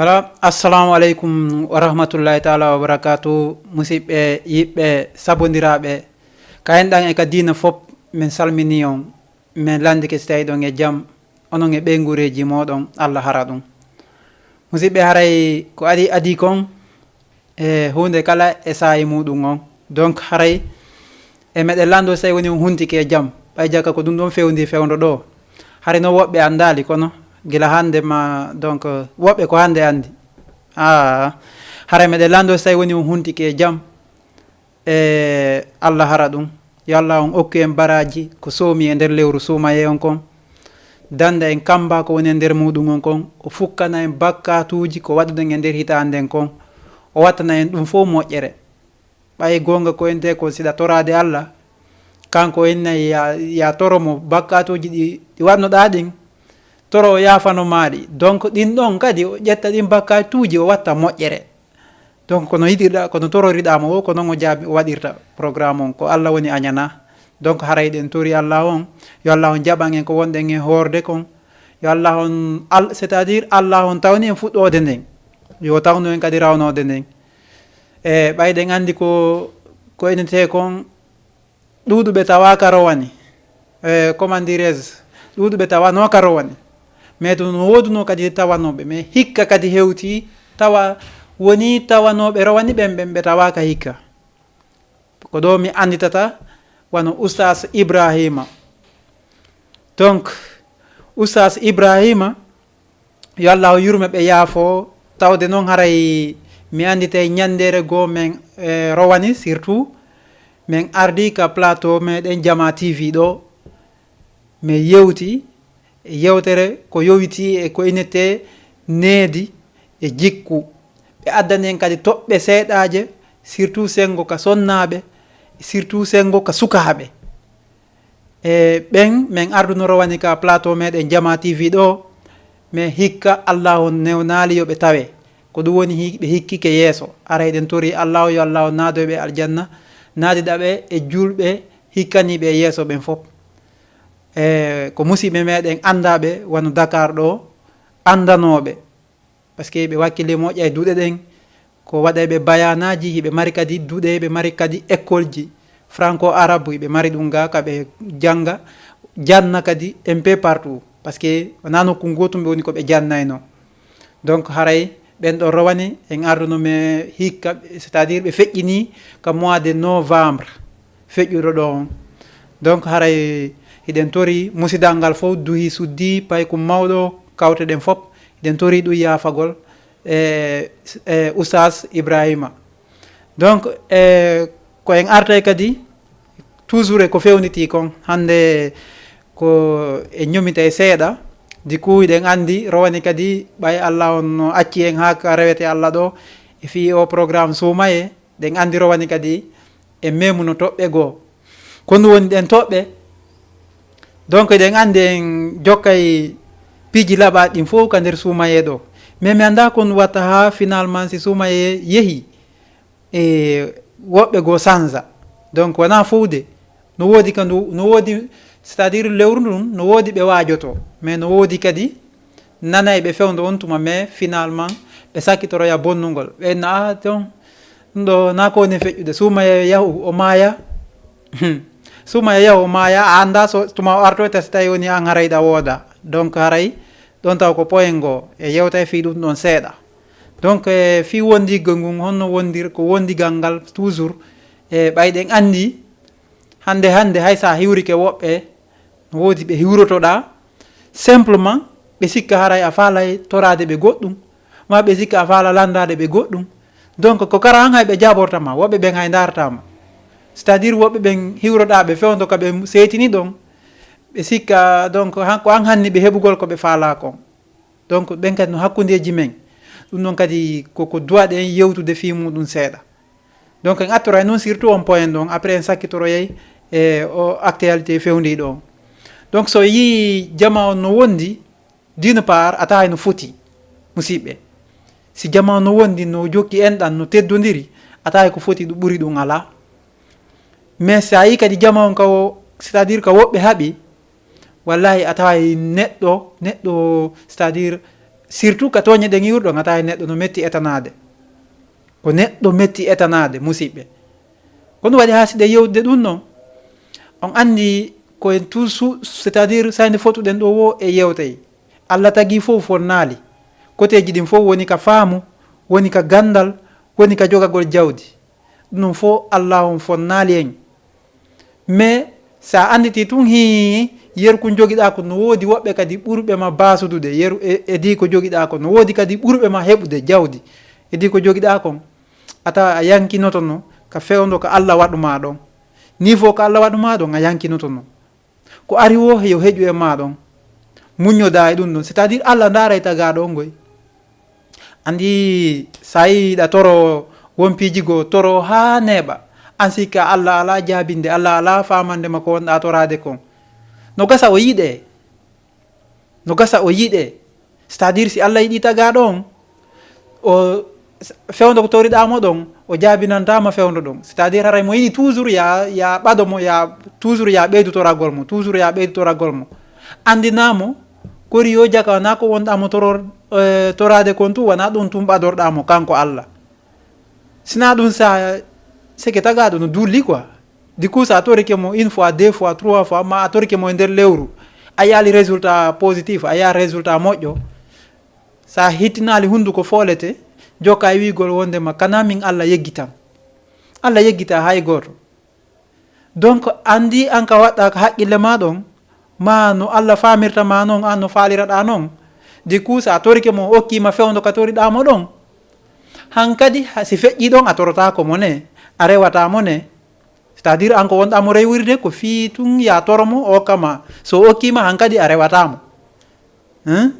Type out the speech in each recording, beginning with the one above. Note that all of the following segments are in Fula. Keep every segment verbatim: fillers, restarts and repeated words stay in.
Voilà, assalamu aleykum wa rahmatullahi taala wa barakatu. Musidɓe, yiɓɓe, sabondiraaɓe, ka enɗan e ka diina fop, min salmini on, min landike si tawi ɗon e jam, onon e ɓeynguureeji mooɗon, Allah hara ɗum. Musidɓe, haray ko adi adi kon, e huunde kala e saa'i muuɗum on. Donc, haray e meɗen lanndo si tawi woni on huntike e jam, ɓay jaka ko ɗum ɗon fewndi fewndo ɗo. Haray no woɓɓe anndaali, kono gila hannde ma, donc, woɓɓe ko hannde anndi. Ah, haray meɗen lanndo si tawi woni on huntike e jam, e Allah hara ɗum. Yo Allah on okku en baraaji ko soomi e nder lewru suumayee on kon. Danda en kamba ko woni e nder muuɗum on kon. O fukkana en bakkaatuuji ko waɗuɗen e nder hitaande nden kon. O wattana en ɗum fof moƴƴere. Ɓay goonga ko ente ko siɗa toraade Allah, kanko en nayi ya, ya toro mo bakkaatuuji ɗi, ɗi waɗnoɗaa ɗin, toro o yaafano maa ɗi. Donc, ɗin ɗon kadi o ƴetta ɗin bakkaatuuji o watta moƴƴere. Donc, kono yiɗirɗa, kono tororiɗaa mo o, ko non o jaabi, o waɗirta programme on. Ko Allah woni añana. Donc, haray ɗen tori Allah on, yo Allah on jaɓan en ko wonɗen e hoorde kon. Yo Allah on, al-, c'est-à-dire Allah on tawni en fuɗɗoode nden. Yo tawnu en kadi rawnoode nden. E ɓay ɗen anndi ko, ko enetee kon, ɗuuɗuɓe tawaaka rowani. E, comment dirais-je, ɗuuɗuɓe tawanooka rowani. Mais to no woodunoo kadi tawanooɓe, mais hikka kadi hewti tawa woni tawanooɓe rowani ɓen, ɓen ɓe tawaaka hikka. Ko ɗo mi annditata wano Oustaz Ibrahima. Donc, Oustaz Ibrahima, yo Allah o yurme ɓe yaafo. Tawde noon haray mi annditay ñanndeere goo men, e, rowani, surtout men ardi ka plateau meɗen Jama T V ɗo. Men yewti e yewtere ko yowiti e ko inete needi e jikku. Ɓe addani en kadi toɓɓe seeɗaaje, surtout senngo ka sonnaaɓe, surtout senngo ka sukaaɓe. E ɓen men arduno rowani ka plateau meɗen Jama T V ɗo, mais hikka Allahu newnaali yo ɓe tawe. Ko ɗum woni hi-, ɓe hikkike yeeso. Ara eɗen tori Allahu, yo Allahu naado ɓe aljanna, naadida ɓe e julɓe hikkaniiɓe e yeeso ɓen fof. E ko musiɓɓe meɗen anndaaɓe wano Dakar ɗo, anndanooɓe. Parce que ɓe wakkile moƴƴa e duɗe ɗen, ko waɗay ɓe bayanaaji, hiɓe mari kadi duɗe, ɓe mari kadi école ji franco arabe, ɓe mari ɗum ga ka ɓe jannga, janna kadi un peu partout. Parce que wonaa nokku gootum ɓe woni ko ɓe jannayno. Donc, haray ɓen ɗo rowani en arduno me hikka, c'est-à-dire ɓe feƴƴini ka mois de novembre feƴƴuɗo ɗo on. Donc, haray hiɗen tori musidal ngal fof duhi suddi, paykum mawɗo, kawteɗen fof, hiɗen tori ɗum yaafagol e, e Oustaz Ibrahima. Donc, e, ko en artay kadi, toujours e ko fewniti kon, hannde ko e ñomita e seeɗa, du coup, hiɗen anndi rowani kadi, ɓay Allah on no acci en haa ka rewete Allah ɗo, e fii o programme suumaye, ɗen anndi rowani kadi e memuno toɓɓe goo. Ko ndu woni ɗen toɓɓe. Donc, eɗen anndi en jokkay piiji laɓaaɗi ɗin fof ka nder suumayee ɗo. Mais mi anndaa ko ndu watta haa finalement si suumayee yehi, e woɓɓe goo sanza. Donc, wonaa fof de. No woodi ka ndu, no woodi, c'est-à-dire lewru ndun, no woodi ɓe waajoto. Mais no woodi kadi nanay ɓe fewndo on tuma, mais finalement, ɓe sakkitoroya bonnugol. Ɓe na, ah, ton, ɗum ɗo na ko woni feƴƴude. Suumayee yahu, o maaya. Suumayee yahu, o maaya, a anndaa so tuma o artoyta si tawi woni an haray ɗa wooda. Donc, haray ɗon taw ko point ngo e yewtay fii ɗum ɗon seeɗa. Donc, e fii wondigol ngun, honno wondir-, ko wondigal ngal toujours, e ɓay ɗen anndi, hannde, hannde hay sa hiwrike woɓɓe, no woodi ɓe hiwrotoɗaa, simplement, ɓe sikka haray a faalay toraade ɓe goɗɗum, ma ɓe sikka a faala lanndaade ɓe goɗɗum. Donc, ko kara an hay ɓe jaaborta ma, woɓɓe ɓen hay ndaarta ma. C'est-à-dire, woɓɓe ɓen hiwroɗaa ɓe fewndo ka ɓe seetini ɗon, ɓe sikka, donc, han-, ko an hanni ɓe heɓugol ko ɓe faalaa kon. Donc, ɓen kadi no hakkundeeji men. Ɗum ɗon kadi ko, ko duwaɗen yewtude fii muɗum seeɗa. Donc, en attoray noon surtout on point ɗon, après en sakkitoroyay e o actualité fewndi ɗo. Donc, so yii jama on no wondi, d'une part, a tahay no foti, musiɓɓe. Si jama on no wondi, no jokki enɗan, no teddondiri, a tahay ko foti ɗum ɓuri ɗum alaa. Mais si a yii kadi jama on ka o, c'est-à-dire ka woɓɓe haɓi, wallahi a taway neɗɗo, neɗɗo, c'est-à-dire Surtout ka tooñe ɗen iwruɗo ngata e neɗɗo no metti etanaade. Ko neɗɗo metti etanaade, musiɓɓe. Ko ɗum waɗi haa siɗe yewtude ɗum ɗon. On anndi ko en tout sou-, c'est-à-dire sayde fotuɗen ɗo wo e yewtey. Allah tagi fof fonnaali. Koteeji ɗin fof woni ka faamu, woni ka ganndal, woni ka jogagol jawdi. Ɗum fof Allah on fonnaali en. Mais sa annditi tun hi yeru kun jogiɗa ko no woodi woɓɓe kadi ɓurɓe ma basudude yeru e, e di ko jogiɗa ko no woodi kadi ɓurɓe ma heɓude jawdi e di ko jogiɗa kon a tawa a yankinotono ka fewndo ka Allah waɗuma ɗon ni fof ka Allah waɗuma ɗon a yankinotono ko ari wo yo heƴu e ma ɗon muññoda e ɗum ɗon c'est-à-dire Allah ndaara e tagaɗo on goy Anndi sa yiɗa toro won piiji goo toro haa neeɓa an sikka Allah alaa jaabinde Allah alaa faamande ma ko wonɗa toraade kon no gasa o yiɗe no gasa o yiɗe c'est-à-dire si Allah yiɗi tagaɗo on o fewndo ko toriɗa mo ɗon o jaabinantama fewndo ɗon c'est-à-dire haray mo yiɗi toujours ya ya ɓado mo ya toujours ya ɓeydu toragol mo toujours ya ɓeydu toragol mo anndinamo kori yo jaka wona ko wonɗa mo toror eh, torade kon tun wona ɗum tun ɓadorɗa mo kanko Allah sina ɗum sa seke tagaɗo no dulli quoi du coup sa torike mo une fois deux fois trois fois ma a torike mo e nder lewru a yaali résultat positif a yaali résultat moƴƴo sa hittinali hunduko foolete jokka e wiigol wondema kana min Allah yeggitan Allah yeggita hay gooto donc anndi an ka waɗɗa ka haqqille ma ɗon ma no Allah faamirta ma non an no faaliraɗa non du coup sa torike mo okkima fewndo ka toriɗa mo ɗon hankadi si feƴƴi ɗon a torotako mo ne a rewata mo ne c'est-à-dire an ko wonɗa mo rewirde ko fii tun ya toro mo o kama so okkima hankadi a rewata mo hein?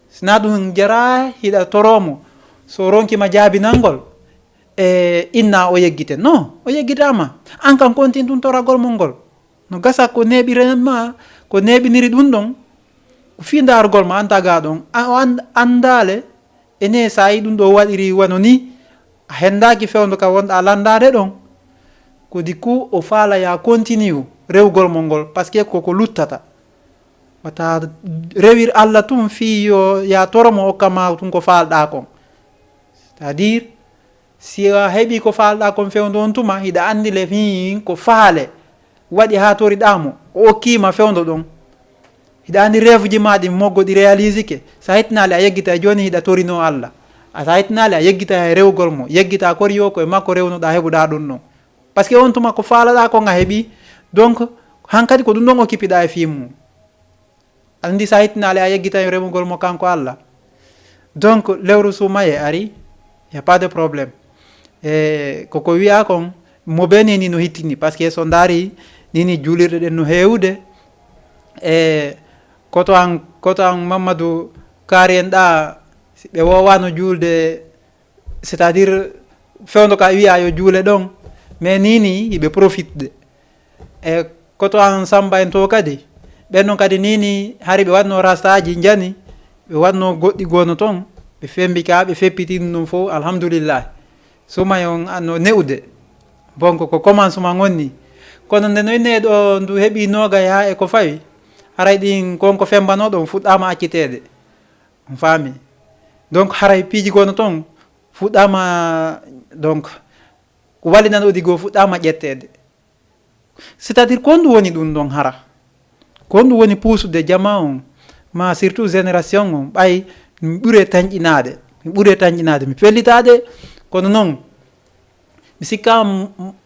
Sina ɗum jara hiɗa toro mo so ronkima jaabinangol e inna o yeggite non o yeggitama an kan kontin tun toragol mo ngol no gasa ko neeɓiren ma ko neeɓiniri ɗum ɗon ko fii ndaarugol ma an taga ɗon o anndale ene sa yi ɗum ɗo waɗiri wano ni a henndaaki fewndo ka wonɗa lanndaade ɗon ko du coup o faala ya continue rewgol mo ngol parce que koko luttata wata rewir Allah tun fii yo ya toro mo okka ma tun ko faalɗa kon c'est-à-dire si a heɓi ko faalɗa kon fewndo on tuma hiɗa anndi le hin ko faale waɗi haa toriɗa mo o okkima fewndo ɗon hiɗa anndi reefuji ma ɗin moggo ɗi réalisike sa hettinaali a yeggita e jooni hiɗa torino Allah a sa hettinaali a yeggita e rewgol mo yeggita kori yo ko e makko rewnoɗa heɓuɗa ɗum ɗon parce que on tuma ko faalaɗa kon a heɓi donc hankadi ko ɗum ɗon okkipiɗa e fii mum Anndi sa hittinaali a yeggitay remugol mo kanko Allah. Donc lewru suumaye ari, y a pas de problème. E koko wiya kon mo be nini no hittini parce que so ndaari nini juulirɗe ɗen no heewude. E koto an koto an Mamadou Kaari en ɗa ɓe wowano juulde c'est-à-dire fewndo ka wiya yo juule ɗon mais nini yiɓe profitde e koto an samba en to kadi ɓen non kadi nini hari ɓe wanno rastaji jani ɓe wanno goɗɗi gono ton ɓe fembi ka ɓe feppiti ɗum ɗum fof alhamdulillah sumay on anno ne'ude bon ko ko commencement on ni kono nde no inne ɗo ndu heɓi nogay ha e ko fawi haray ɗin kon ko fembano ɗon fuɗɗama accitede on faami donc haray piiji gono ton fuɗɗama donc ko wallinan odi goo fuɗɗama ƴetteede c'est à dire ko honɗum woni ɗum ɗon hara ko honɗum woni puusude jama on ma surtout génération on ɓay mi ɓure tanƴinaade mi ɓure tanƴinaade mi pellitaade kono noon mi sikka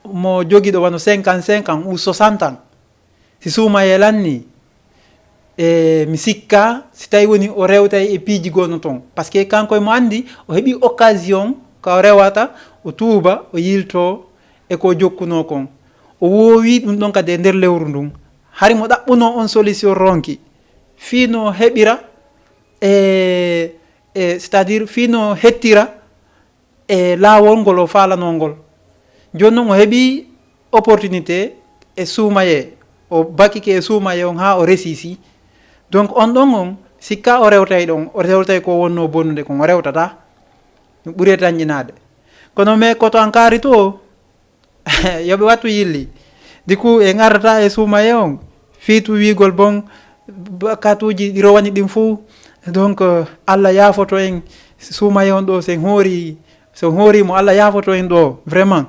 mo jogiɗo wano cinquante cinq ans ou soixante ans si suumayee lanni e mi sikka si tawi woni o rewtay e piiji gono toon parce que kanko emo anndi o heɓi occasion ka o rewata o tuuba o yilto e ko jokkuno kon o woowi ɗum ɗon kadi e nder lewru ndun hari mo ɗaɓɓuno on solution ronki fii no heɓira e e c'est à dire fii no hettira e laawol ngol o faalanoo ngol. Jooni noon o heɓii opportunité e suumayee, o bakike e suumayee on haa o resisi. Donc on ɗon on sikka o rewtay ɗon, o rewtay ko wonnoo bonnude kon, o rewtataa. Ɗum ɓuri e tanƴinaade. Kono mais koto an kaari to, yo ɓe wattu yilli. Du coup en arata e suumayee on, fii tu wiigol bon, bakkatuuji ɗi rowani ɗin fuu, Donc, euh, Allah yaafoto en, suumaye on ɗo, sen hoori, sen hoori mo, Allah yaafoto en ɗo, vraiment.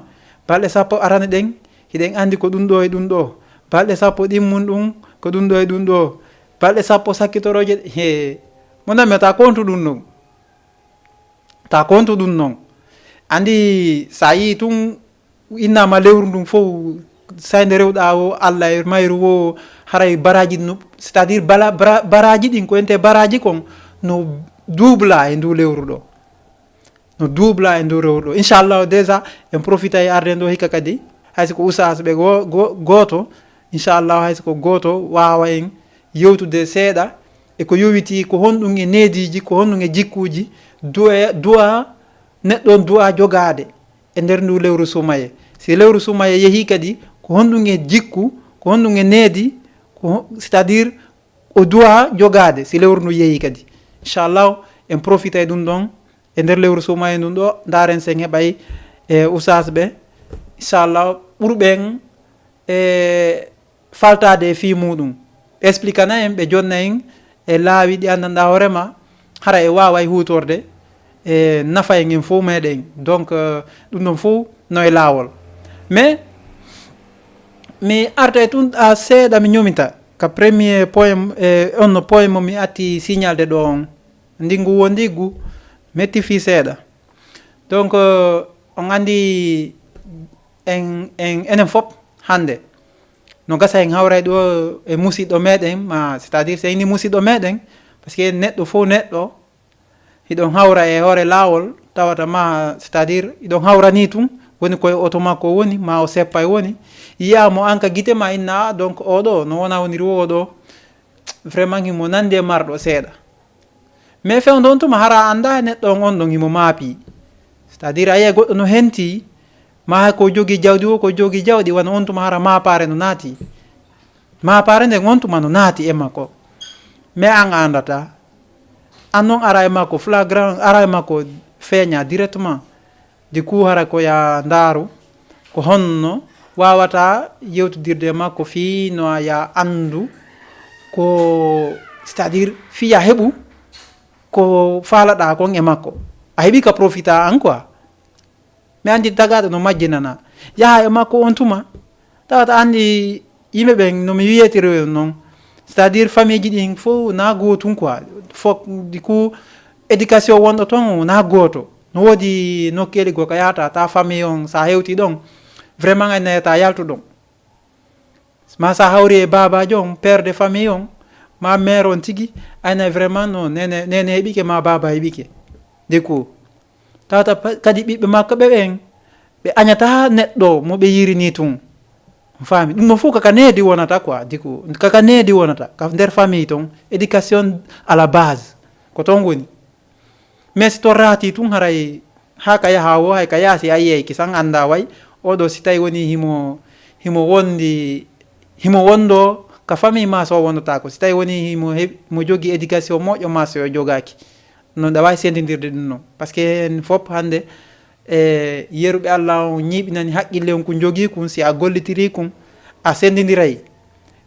Balɗe sappo arane ɗen, hiɗen andi ko ɗum ɗo e ɗum ɗo. Balɗe sappo ɗimmun ɗum, ko ɗum ɗo e ɗum ɗo. Balɗe sappo sakkitoroje, he, mo nammi ta kontu ɗum ɗon. Ta kontu ɗum non. Andi, sa yi tun innama lewru ndun fof, sayde rewɗa o, Allah e mayru o, haray baraji no, c'est-à-dire bala-, bara-, baraji ɗin, ko ente baraji kon, no duubla e ndu lewru ɗo. No duubla e ndu lewru ɗo. Inchallah, déjà, en profita e arde ɗo hikka kadi. Hay si ko usas ɓe go-, go-, gooto, inchallah, hay si ko gooto waawa en yewtude seeɗa e ko yowiti, ko honɗum e neediiji, ko honɗum e jikkuuji, du'a, du'a, neɗɗo on du'a jogaade e nder ndu lewru sumaye. Si lewru sumaye yehi kadi, ko honɗum e jikku, ko honɗum e needi, ko hon-, c'est-à-dire o du'a jogaade si lewru ndu yehi kadi. Inchallah, en profita e ɗum ɗon, e nder lewru sumaye ndun ɗo, ndaaren sen heɓay e usas ɓe. Inchallah, ɓurɓen e faltaade e fii muɗum. Ɓe explikana en, ɓe jonna en e laawi ɗi anndanɗaa hoore ma, hara e waaway huutorde e nafa en en fof meɗen. Donc, euh, ɗum ɗon fof no e laawol. Mais, mi arta e tun a seeɗa mi ñomita. Ka premier point, e on no point mo mi atti signalde ɗo on. Ndingu wo ndiggu, metti fii seeɗa. Donc, euh, on andi en, en, enen fof hannde, no gasa en hawray ɗo e musiɗɗo meɗen, ma, c'est-à-dire, so en ni musiɗɗo meɗen, parce que neɗɗo fof neɗɗo, hiɗon hawra e hoore laawol, tawata ma, c'est-à-dire, hiɗon hawra ni tun, woni koye oto makko woni, ma o seppa e woni, yiya mo an ka gite ma inna, "Ah, donc, oɗo, no wona woniri wo oɗo, vraiment, himo nandi e marɗo seeɗa." Mais fewndo on tuma hara a anndaa neɗɗo on, on ɗon himo maapi. C'est-à-dire, a yi'ay goɗɗo no henti, ma hay ko jogii jawdi wo, ko jogii jawdi, wano on tuma hara maapaare no naati. Maapaare nden on tuma no naati e makko. Mais an a anndataa. An non ara e makko flagrant, ara e makko feeña directement. Du coup, hara ko ya ndaaru, ko honno waawata yewtodirde e makko fii no a ya anndu ko, c'est-à-dire, fii ya heɓu ko faalaɗaa kon e makko. A heɓi ka profita an quoi. Mi anndi tagaaɗo no majjinana. Yaha e makko on tuma, tawata anndi yimɓe ɓen no mi wiyetiri on non. C'est-à-dire, famille ji ɗin fof na gootun quoi. Fof, du coup, éducation wonɗo ton na gooto. No woodi nokkeeli goo ka yahata, ta famille on, sa hewti ɗon, vraiment, ay nayata yaltu ɗon. Ma sa hawri e baabaajo on, père de famille on, ma mère on tigi, ay nay vraiment, no, nene, nene heɓike, ma baaba heɓike. Du coup, tawata pa-, kadi ɓiɓɓe makko ɓe ɓen, ɓe añata neɗɗo mo ɓe yirini tun. On faami? Ɗum ɗon fof kaka needi wonata quoi, du coup, kaka needi wonata, ka nder famille ton, éducation à la base, ko ton woni. Mais si to raati tun haray haa ka yaha wo, hay ka yaasi a yiyay kisan annda way, oɗo si tawi woni himo, himo wondi, himo wondo ka famille ma so wondotaako. Si tawi woni himo he-, mo jogii éducation moƴƴo ma so o jogaaki. No ɗa waawi senndindirde ɗum non. Parce que en fof hannde, e yeru ɓe Allah on ñiiɓinani haqqille on kun jogii kun, si a gollitirii kun, a senndindiray.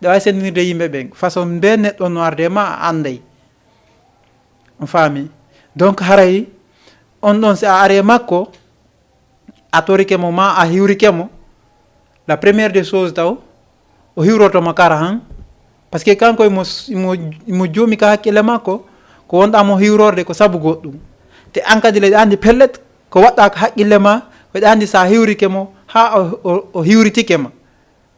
Ɗa waawi senndindirde yimɓe ɓen. Façon mbe neɗɗo no arde ma a annday. On faami? Donc, haray on ɗon, si a ari e makko, a torike mo, ma a hiwrike mo, la première des choses taw, o hiwroto mo kara han. Parce que kanko imo, imo, imo joomi ka hakkille makko, ko wonɗa mo hiwrorde ko sabu goɗɗum. Te an kadi le ɗa anndi pellet, ko waɗɗa ka hakkille ma, ko ɗa anndi sa hiwrike mo, ha o, o, o hiwritike ma.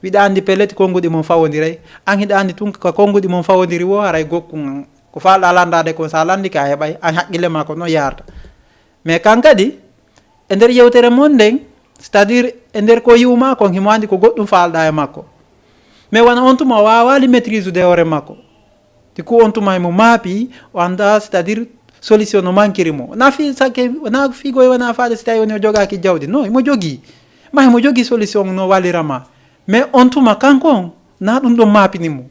Wiɗa anndi pellet konnguɗi mon fawondiray. An hiɗa anndi tun ka konnguɗi mon fawondiri wo haray gokkun an. Ko faalɗa lanndaade kon, sa lanndike a heɓay, an hakkille ma ko non yaarta. Mais kan kadi, e nder yewtere mon nden, c'est-à-dire e nder ko yi'u ma kon, himo anndi ko goɗɗum faalɗa e makko. Mais wano on tuma o waawaali maîtrise de hoore makko. Te ko on tuma himo maapi, o annda, c'est-à-dire solution no mankiri mo. Na fi sakke, na fi goy wona faade si tawi woni o jogaaki jawdi. Non, himo jogii. Ma himo jogii solution no wallira ma. Mais on tuma kanko on, na ɗum ɗon maapini mo.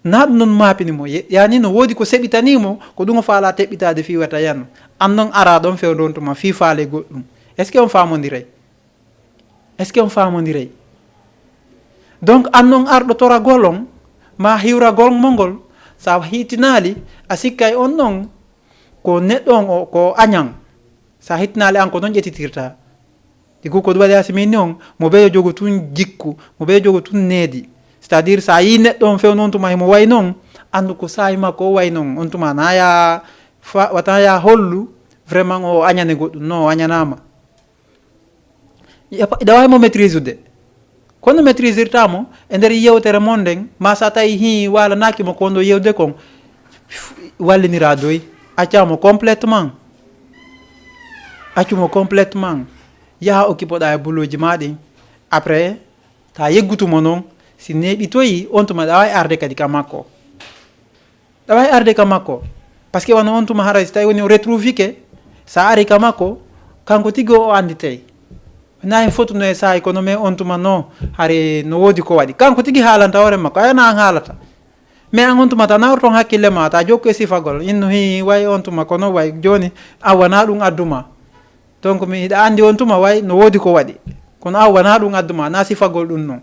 Na ɗum ɗon maapini mo. Ye-, yani no woodi ko seɓitanii mo, ko ɗum o faala teɓɓitaade fii wata yano. An non ara ɗon fewndo on tuma fii faale goɗɗum. Est-ce que on faamondiray? Est-ce que on faamondiray? Donc, an non arɗo toragol on, ma hiwragol mo ngol, Sa hittinaali, a sikkay on ɗon ko neɗɗo on o, ko añan. Sa hittinaali an ko noon ƴettitirta. Ɗi ko ko waɗi asimi ni on, mo ɓeyo jogo tun jikku, mo ɓeyo jogo tun needi. C'est-à-dire, sa yi neɗɗo on fewno on tuma himo way noon, anndu ko saayi makko o way noon. On tuma na ya fa-, wata ya hollu vraiment o añane goɗɗum. Non, o añanaama. Iɗa waawi mo maîtriser de. Kono maîtrisirta mo e nder yewtere mon nden, ma sa tawi hi waalanaaki mo ko ndo yewde kon, wallinira doy, acca mo complètement. Accu mo complètement. Yaha okkipoɗa e buluuji ma ɗin. Après, ta yeggutu mo non, si neeɓitoyi, on tuma ɗa waawi arde kadi ka makko. Ɗa waawi arde ka makko. Parce que wano on tuma haray si tawi woni o retrouvike, sa ari ka makko, kanko tigi o anditey. Na en fotu no e saayi kono mais on tuma no, hari no woodi ko waɗi. Kanko tigi haalanta hoore makko, ayana an haalata. Mais an on tuma ta nawr ton hakkille ma, ta jokku e sifagol. Inno hi way on tuma kono way joni a wana ɗum adduma. Donc mi hiɗa andi on tuma way no woodi ko waɗi. Kono a wana ɗum adduma, na sifagol ɗum non.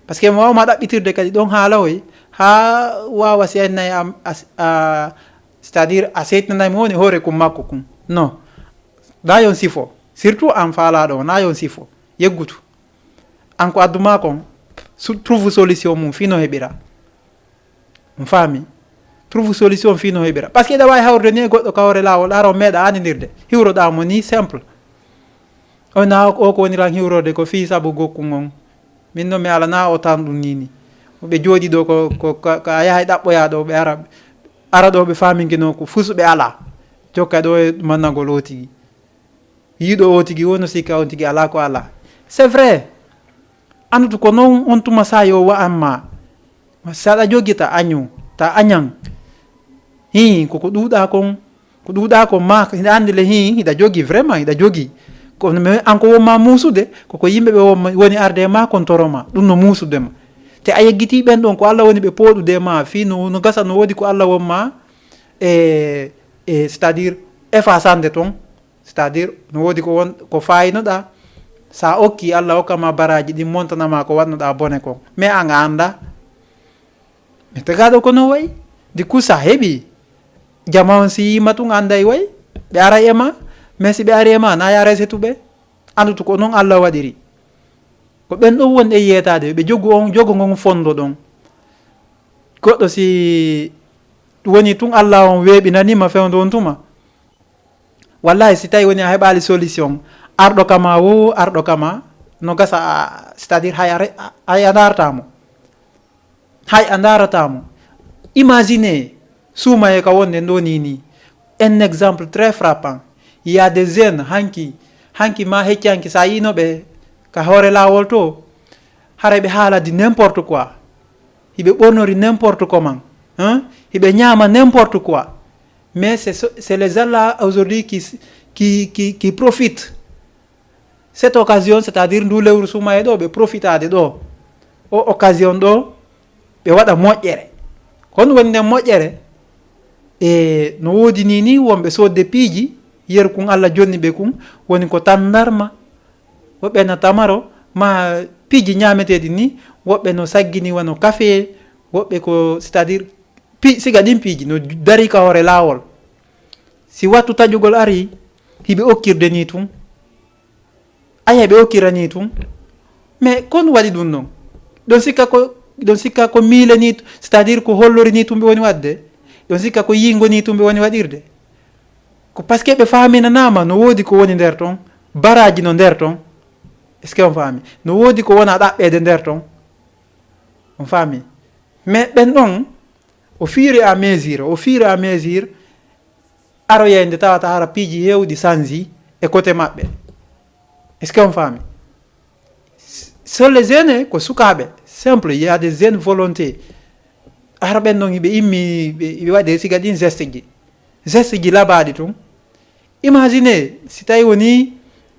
Parce que mi waawma ɗaɓɓitirde kadi ɗon haala hoy, haa waawa si annayi am, a, a, c'est-à-dire a seytinanay mo woni hoore kum makko kum. Non. Na yon sifo. Surtout an faalaaɗo o, na yon sifo. Yeggutu. An ko adduma kon, su-, trouve solution mum, fii no heɓira. On faami? Trouve solution fii no heɓira. Parce que ɗa waawi hawrude ni e goɗɗo ka hoore laawol, ara o meeɗa annindirde. Hiwroɗaa mo ni simple. O na o ko woni lan hiwrorde ko fii sabu gokkun on. Min no mi ala na o tan ɗum ni ni. Ɓe jooɗi ɗo ko, ko, ka, ka a yahay ɗaɓɓoya ɗo ɓe ara, ara ɗo ɓe faamingino ko fusu ɓe ala. Jokka ɗo e mannagol o tigi. Yiɗo o tigi, wono sikka on tigi ala ko ala. C'est vrai. Andutu ko non on tuma sa yo wa amma. Sa ɗa jogi ta añu, ta añan. Hi, ko ko ɗuuɗa kon, ko ɗuuɗa kon ma, hiɗa andi le hi, hiɗa jogi vraiment, hiɗa jogi. Ko me an ko won ma muusude, ko ko yimɓe ɓe won ma, woni arde ma kon toro ma, ɗum no muusude ma. Te a yeggiti ɓen ɗon ko Allah woni ɓe pooɗude ma, fii no, no gasa no woodi ko Allah won ma, e, e, c'est-à-dire, efasande ton. C'est-à-dire, no woodi ko won, ko faayinoɗa, sa okki, Allah hokka ma baraji ɗin, montana ma ko waɗnoɗa bone kon. Mais an a anda. Mais tagaɗo ko no wayi. Du coup, sa heɓi. Jama on si yima tun anday way. Ɓe aray e ma. Mais si ɓe ari e ma, na ya resetu ɓe. Andutu ko non Allah waɗiri. Ko ɓen ɗon woni e yeetade, ɓe jogu on, jogo ngon fondo ɗon. Goɗɗo si woni tun Allah on weeɓinanima fewndo on tuma. Wallahi, si tawi woni a heɓali solution, arɗo kama wo, arɗo kama, no gasa, a, c'est-à-dire hay a re-, a, hay a darata mo. Hay a darata mo. Imaginez, suumaye ka wonde ɗo ni ni. Un exemple très frappant. Il y a des jeunes, hanki, hanki ma hecci hanki, sa yino ɓe ka hoore lawol to, haray ɓe haaladi n'importe quoi. Hiɓe ɓornori n'importe comment. Hein? Hiɓe ñaama n'importe quoi. Mais c'est ce, c'est les gens-là aujourd'hui qui, qui, qui, qui profitent. Cette occasion, c'est-à-dire ndu lewru suumaye ɗo, ɓe profitade ɗo. O occasion ɗo, ɓe waɗa moƴƴere. Kon woni nden moƴƴere. E no woodi ni, ni wonɓe sodde piiji, yeru kun Allah jonni ɓe kun, woni ko tandarma, woɓɓe na tamaro, ma piiji ñaameteeɗi ni, woɓɓe no saggini wano kafe, woɓɓe ko, c'est-à-dire, pi-, siga ɗin piiji no dari ka hoore laawol. Si wattu taƴugol ari, hiɓe okkirde ni tun. Aya, ɓe okkira ni tun. Mais kon waɗi ɗum non? Ɗon sikka ko, ɗon sikka ko miile ni, c'est-à-dire ko hollori ni tun ɓe woni waɗde? Ɗon sikka ko yingo ni tun ɓe woni waɗirde? Ko parce que ɓe faaminanaama no woodi ko woni nder ton, baraji no nder ton. Est-ce que on faami? No woodi ko wona ɗaɓɓeede nder ton. On faami? Mais ɓen ɗon, au fur et à mesure, au fur et à mesure, aroyay nde tawata hara piiji heewɗi sanji e côté maɓɓe. Est-ce que on faami? Sur les jeunes, ko sukaaɓe, simple, il y a des jeunes volontés. Hara ɓen ɗon hiɓe immi, ɓe, ɓe waɗi siga ɗin geste ji. Geste ji labaaɗi tun. Imagine, si tawi woni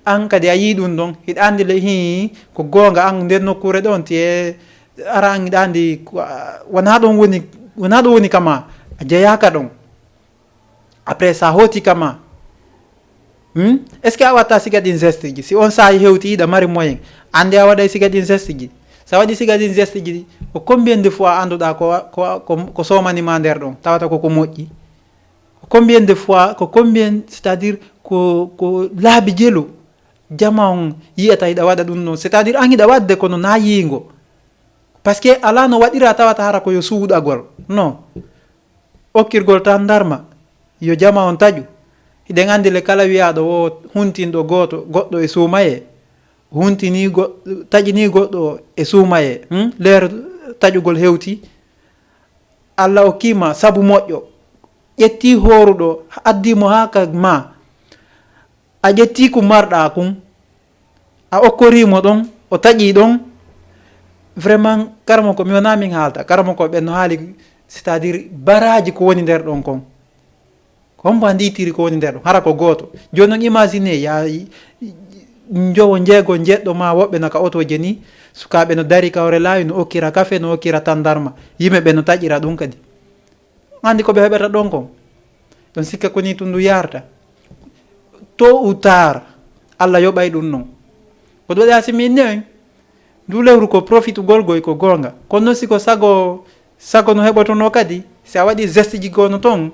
an kadi a yii ɗum ɗon, hiɗa anndi le, hii, ko goonga an nder nokkuure ɗon, te ara an hiɗa anndi ko, a, wonaa ɗon woni, wonaa ɗon woni kama, a jeyaaka ɗon. Après, sa hooti kama, hmm? Est-ce que a watta siga ɗin geste ji? Si on saa'i hewti, hiɗa mari moyen, anndi a waɗay siga ɗin geste ji. Sa waɗi sigadin geste ji ɗi, ko combien de fois annduɗa ko, ko, ko, ko somani ma nder ɗon, tawata ko ko moƴƴi? Ko combien de fois, ko combien, c'est-à-dire ko, ko laabi jelu jama on yiyata hiɗa waɗa ɗum ɗon, c'est-à-dire an hiɗa waɗde kono na yiingo. Parce que ala no waɗira tawata hara ko yo suuɗagol. Non. Okkirgol tan darma, yo jama on taƴu. Hiɗen anndi le kala wiyaaɗo wo huntinɗo gooto, goɗɗo e suumayee. Huntini go-, taƴini goɗɗo e suumayee. Hmm? Leer taƴugol hewti. Alla okkii ma sabu moƴƴo. Ƴetti hooruɗo, addi mo haa ka ma. A ƴetti ko marɗa kun, a okkori mo ɗon, o taƴi ɗon. Vraiment, karamoko, mi wona min haalta. Karamoko ɓen no haali, c'est-à-dire baraji ko woni nder ɗon kon. Ko hombo anndi tiri ko woni nder ɗon? Hara ko gooto. Jooni non imagine, ya, njowo, njeego, njeɗɗo ma woɓɓe no ka otoje ni, sukaaɓe no dari ka hoore laawi, no okkira kafe, no okkira tandarma. Yimɓe ɓe no taƴira ɗum kadi. Anndi ko ɓe heɓata ɗon kon? Ɗon sikka ko ni tun ndu yarta. Tôt ou tard, Alla yoɓay ɗum non. Ko ɗum waɗi haa si min newen, ndu lewru ko profitugol goy ko goonga. Kono non si ko sago, sago no heɓotono kadi, si a waɗi geste ji goono ton,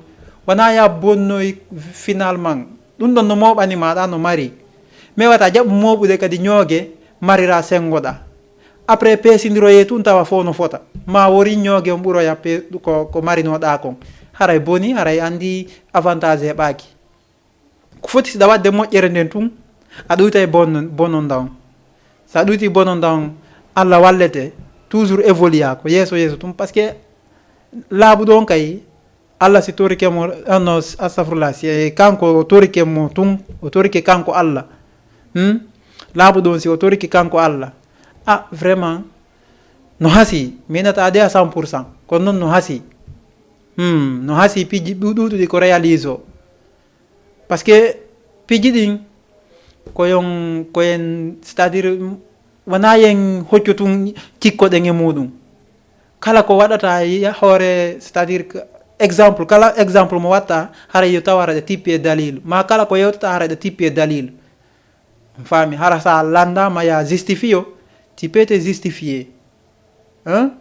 wona ya bonnoy finalement. Ɗum ɗon no mooɓani ma ɗa no mari. Mais wata jaɓu mooɓude kadi ñooge, marira senngoɗa. Après, peesindiroyee tun tawa fof no fota. Ma wori ñooge on ɓuroya pe-, ko, ko marinoɗa kon. Haray boni, haray anndi avantage heɓaaki. Ko foti siɗa waɗde moƴƴere nden tun, a ɗuytay bon-, bononda on. Sa ɗuyti bononda on, Alla wallete, toujours évoluer ko yeeso yeeso tun. Parce que laaɓuɗo on kay, Alla si torike mo, ah, no, astafurlah, si kanko o torike mo tun, o torike kanko Alla. Hmm? Laaɓuɗo on si o torike kanko Alla. Ah, vraiment, no hasi, mi nata de à cent pour cent, kono non no hasi. Hmm, no hasi piji ɗu-, ɗuɗuɗi ko réalise o. Parce que piji ɗin, ko yon, ko en, c'est-à-dire, wona yen hoccu tun cikkoɗen e muɗum. Kala ko waɗata ya hoore, c'est-à-dire que exemple, kala exemple mo watta, hara yo tawa hara ɗa tippi e dalil. Ma kala ko yewtata hara ɗa tippi e dalil. On faami, hara sa landama ya justifio, tu peux te justifier. Hein?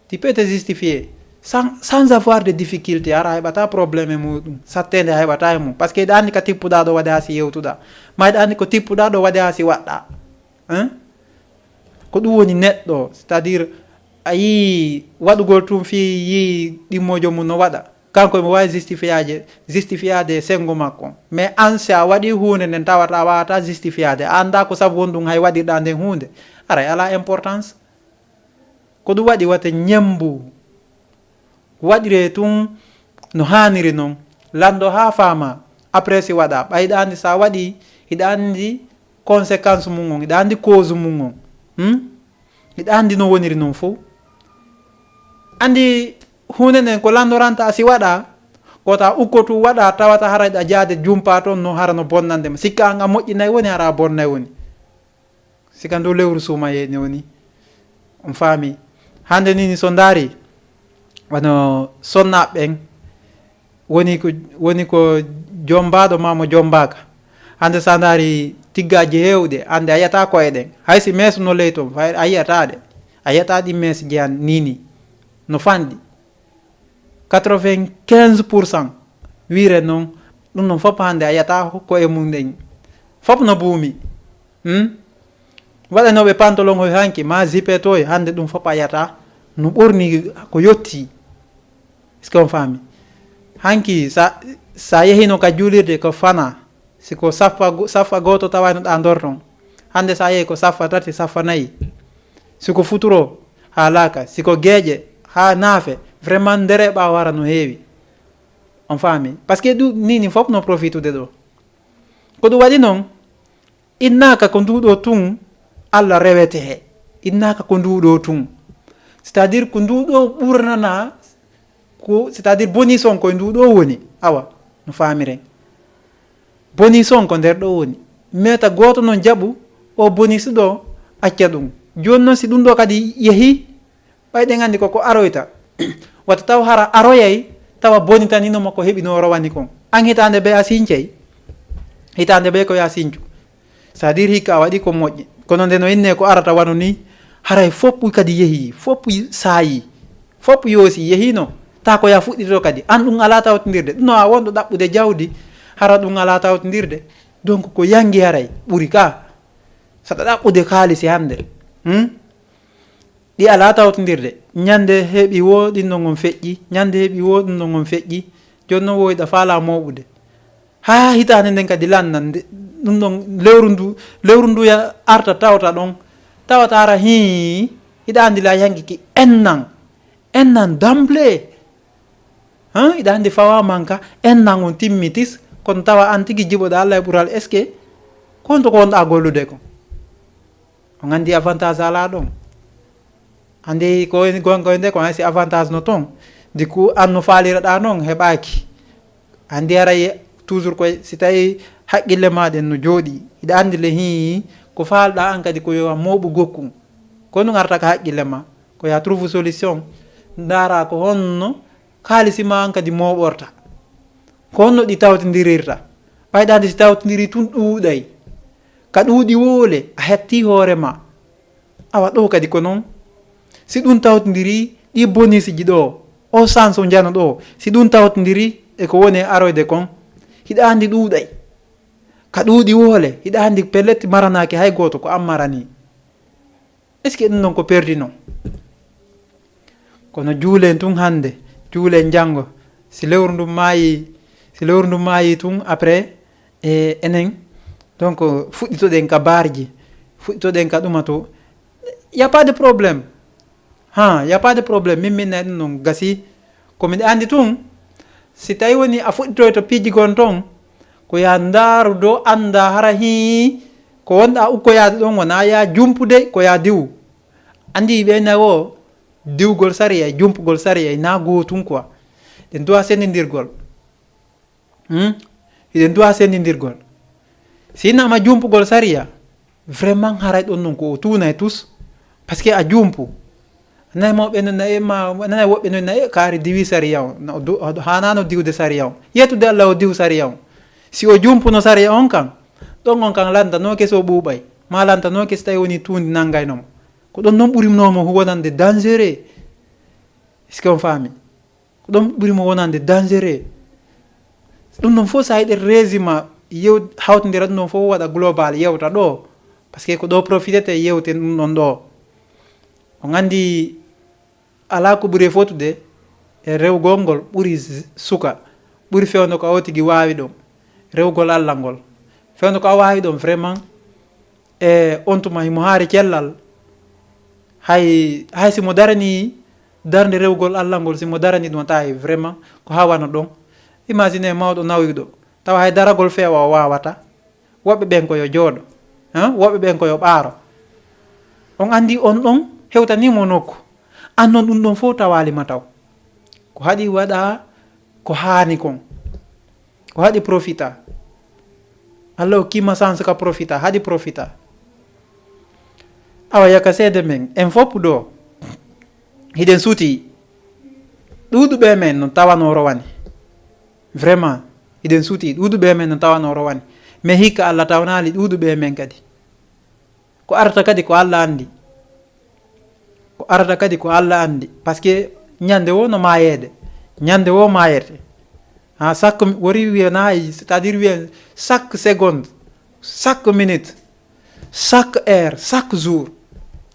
Tu peux te justifier. Sans, sans avoir de difficulté, hara a heɓata problème e muɗum. Sattede a heɓata e mum. Parce que hiɗa anndi ka tippuɗa ɗo waɗi haa si yewtuɗa. Ma hiɗa anndi ko tippuɗa ɗo waɗi haa si waɗɗa. Hein? Ko ɗum woni neɗɗo, c'est-à-dire a yii waɗugol tun fii yii ɗimmojo mum no waɗa. Kanko emo waawi justifiaade, justifiaade senngo makko. Mais an si a waɗi huunde nden tawata a waawata justifiaade. A anndaa ko sabu wonɗum hay waɗirɗa nden huunde. Aray alaa importance. Ko ɗum waɗi wata ñemmbu. Waɗiree tun no haaniri non. Lanndo haa faama. Après si waɗa. Ɓay hiɗa anndi sa waɗi, hiɗa anndi conséquence mum on, hiɗa anndi cause mum on. Hmm? Hiɗa anndi no woniri non fof. Anndi huunde nden ko lanndoranta si waɗa, ko ta ukkotu waɗa tawata hara hiɗa jaade jumpa toon no hara no bonnande ma. Sikka an a moƴƴinay woni hara a bonnay woni. Sika ndu lewru suumayee ni woni. On faami. Hannde ni, ni so ndaari, wano sonnaaɓe ɓen, woni ko, woni ko jommbaaɗo maa mo jommbaaka. Hannde so a ndaari tiggaaji heewɗi, hannde a yiyataa koye ɗen. Hay si meeso no ley toon, fay a yiyataa ɗe. A yiyataa ɗi meeso jeyan ni ni. No fanɗi. Quatre-vingt-quinze pour cent wiire noon, ɗum noon fof hannde a yiyataa ko e mum ɗen. Fof no buumi. Hmm? Waɗanooɓe pantalon hoy hanki, ma jipe toy, hannde ɗum fof a yiyataa. No ɓorni ko yotti. Est-ce que on faami? Hanki, sa, sa yehino ka juulirde ko fana. Si ko saffa go-, saffa gooto tawayno ɗa ndor toon. Hannde sa yehi ko saffa tati, saffa nayi. Si ko futuro, haalaaka. Si ko geeƴe, haa naafe, vraiment ndere ɓaawo hara no heewi. On faami? Parce que ɗum ni, ni fof no profitude ɗo. Ko ɗum waɗi noon, innaaka ko nduɗo tun Alla rewete he. Innaaka ko nduɗo tun. C'est-à-dire ko nduɗo ɓurnana ko, c'est-à-dire bonus on ko e nduɗo woni. Awa, no faamiren. Bonus on ko nder ɗo woni. Meta gooto noon jaɓu o bonus ɗo, acca ɗum. Jooni noon si ɗum ɗo kadi yehi, ɓay ɗen anndi ko, ko aroyta. Wata taw hara aroyay, tawa bonitanino mo ko heɓino o rowani kon. An hitaande bee a sincay. Hitaande bee ko ya sincu. C'est-à-dire hikka a waɗi ko moƴƴi. Kono nde no inne ko arata wano ni, Haray foppu kadi yehi, foppu saayi, foppu yoosi, yehino. Ta ko ya fuɗɗito kadi. An ɗum alaa tawtindirde. Ɗum no a wonɗo ɗaɓɓude jawdi, hara ɗum alaa tawtindirde. Donc ko yangi haray ɓuri ka. Saɗa ɗaɓɓude kaalisi hannde. Hmm? Ɗi alaa tawtindirde. Ñande heɓi wo ɗin ɗon on feƴƴi. Ñande heɓi wo ɗum ɗon on feƴƴi. Jooni non woyɗa faala mooɓude. Haa hitaande nden kadi lanna nde, ɗum ɗon lewru ndu, lewru ndu ya arta tawta ɗon. Tawata ara hii, hiɗa anndi la yangi ki ennan. Ennan damble. Han, hiɗa anndi fawa manka, ennan on timmitis, kono tawa an tigi jiɓoɗa Allah e ɓural. Est-ce que ko honto ko wonɗa gollude ko? On anndi avantage alaa ɗon. Anndi ko woni gonga nde ko hay si avantage no ton. Du coup, an no faaliraɗa non heɓaaki. Anndi haray toujours koy si tawi haqqille ma ɗen no jooɗi. Hiɗa anndi le hii ko faalɗa an kadi ko yo a mooɓu gokku. Ko ɗum arta ka haqqille ma. Ko ya trouve solution. Ndaara ko honno kaalisi ma an kadi mooɓorta. Ko honno ɗi tawtindirirta. Ɓayɗa anndi si tawtindiri tun ɗuuɗay. Ka ɗuuɗi woole, a hetti hoore ma. Awa ɗo kadi ko non. Si ɗum tawtindiri, ɗi bonusiji ɗo, o chance o njano ɗo, si ɗum tawtindiri e ko woni e aroyde kon, hiɗa anndi ɗuuɗay. Ka ɗuuɗi woole, hiɗa anndi pellet maranaaki hay gooto ko an marani. Est-ce que ɗum non ko perdi non? Kono juulen tun hannde, juulen janngo. Si lewru ndun maayi, si lewru ndun maayi tun après, e enen, donc, fuɗɗitoɗen ka barji, fuɗɗitoɗen ka ɗuma to. Y a pas de problème. Ha, y a pas de problème. Min, min, ɗum non gasi. Ko miɗa anndi tun, si tawi woni a fuɗɗitoyto piiji gon ton, ko ya ndaaru do annda hara hii, ko wonɗa ukkoyaade ɗon wona ya jumpude, ko ya diwu. Anndi ɓe nawo, diwgol sariya e jumpugol sariya e na gootun quoi. Ɗen duwa senndindirgol. Hmm? Hiɗen duwa senndindirgol. Si innama jumpugol sariya, vraiment haray ɗon non ko o tuuna e tus. Parce que a jumpu. Nanay mawɓe no na e ma, nanay woɓɓe no na e kaari diwi sariya on. Na o du-, o haanano diwde sariya on. Yettude Allah o diw sariya on. Si o jumpuno sariya on kan, ɗon on kan lantanooke so o ɓuuɓay. Ma lantanooke si tawi woni tuundi nangaynoma. Ko ɗon non ɓurimnoomo wonande dangereux. Est-ce que on faami? Ko ɗon ɓuri mo wonande dangereux. Ɗum ɗon fof, so a yiɗi résumé yew-, hawtindira ɗum ɗon fof, waɗa global, yewta ɗo. Parce que ko ɗo profitete yewten ɗum ɗon ɗo. On anndi alaa ko ɓuri e fotude e rewgol ngol ɓuri s-, suka, ɓuri fewndo ko a o tigi waawi ɗum. Rewgol Allah ngol. Fewndo ko a waawi ɗum vraiment, e on tuma himo haari cellal. Hay, hay si mo darani darnde rewgol Allah ngol, si mo darani ɗum tawi vraiment ko hawano ɗon. Imagine mawɗo nawyuɗo, tawa hay daragol feewa o wawata. Woɓɓe ɓen ko yo jooɗo, hein? Woɓɓe ɓen ko yo ɓaaro. On anndi on ɗon hewtani mo nokku. An non ɗum ɗon fof tawaali ma taw. Ko haɗi waɗa ko haani kon. Ko haɗi profita. Allah okkima chance ka profita, haɗi profita. Awa yaka seede men, en fof ɗo, hiɗen suuti. Ɗuuɗuɓe men no tawano rowani. Vraiment, hiɗen suuti. Ɗuuɗuɓe men no tawano rowani. Mais hikka Allah tawnaali ɗuuɗuɓe men kadi. Ko arata kadi ko Allah anndi. Ko arata kadi ko Allah anndi. Parce que ñande wo no maayeede. Ñande wo maayete. Ha, chaque mi-, wori wiya na, c'est-à-dire wiya chaque seconde, chaque minute, chaque heure, chaque jour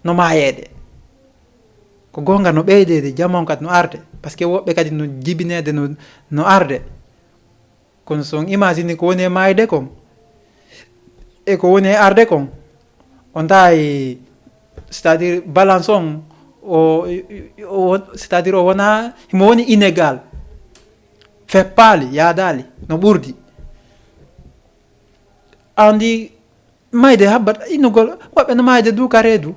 no maayeede. Ko goonga no ɓeydeede, jamon kadi no arde. Parce que woɓɓe kadi no jibineede no, no arde. Kono so on imagine ko woni e maayde kon, e ko woni e arde kon, on tawi, c'est-à-dire balance on, o, o, c'est-à-dire o wona, himo woni inégal, feppaali, yaadaali, no ɓurdi. Andi, mayde habbat innugol, woɓɓe no mayde du ka reedu.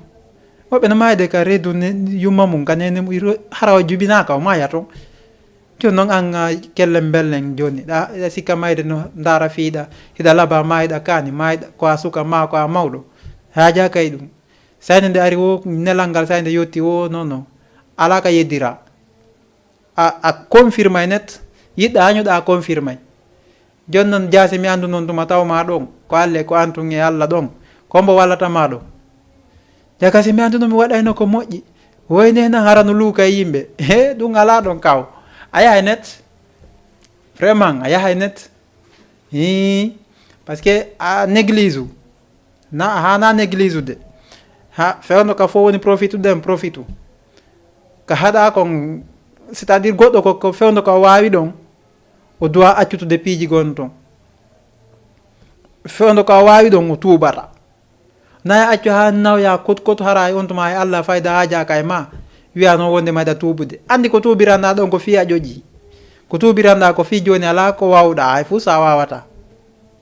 Woɓɓe no mayde ka reedu ne, yumma mum, ka nene mum, iro-, hara o jibinaaka, o maya ton. Jooni noon an, a, kellen mbellen jooni. Ɗa, ɗa sikka mayde no ndaara fiiɗa, hiɗa laba mayɗa kaani, mayɗa ko a suka ma ko a mawɗo. Haaja kay ɗum. Sayde nde ari wo, nelal ngal sayde yotti wo, non, non. Alaa ka yeddira. A, a confirmay net, yiɗɗa hañuɗa a confirmay. Jooni noon jaasi mi anndu noon tuma taw ma ɗon, ko Alle, ko an tun e Alla ɗon, ko mbo wallata ma ɗon. Jaka si mi anduno mi waɗayno ko moƴƴi. Woyne na hara no luuka e yimɓe. He, ɗum alaa ɗon kaw. A yahay net. Vraiment, a yahay net. Hii. Parce que a néglige u. Na, a hana néglige u de. Ha, fewndo ka fof woni profite ɗen, profite u. Ka haɗa kon, c'est-à-dire goɗɗo ko, ko fewndo ka waawi ɗon, o doit accutude piiji gon ton. Fewndo ka waawi ɗon, o tuubata. Na e accu haa nawya kot kot hara e on tuma e Allah fayda haajaaka e ma. Wiya noon wonde mayɗa tuubude. Anndi ko tuubiranɗa ɗon ko fii a ƴoƴi. Ko tuubiranɗa ko fii jooni alaa ko waawɗa hay fuu so a waawataa.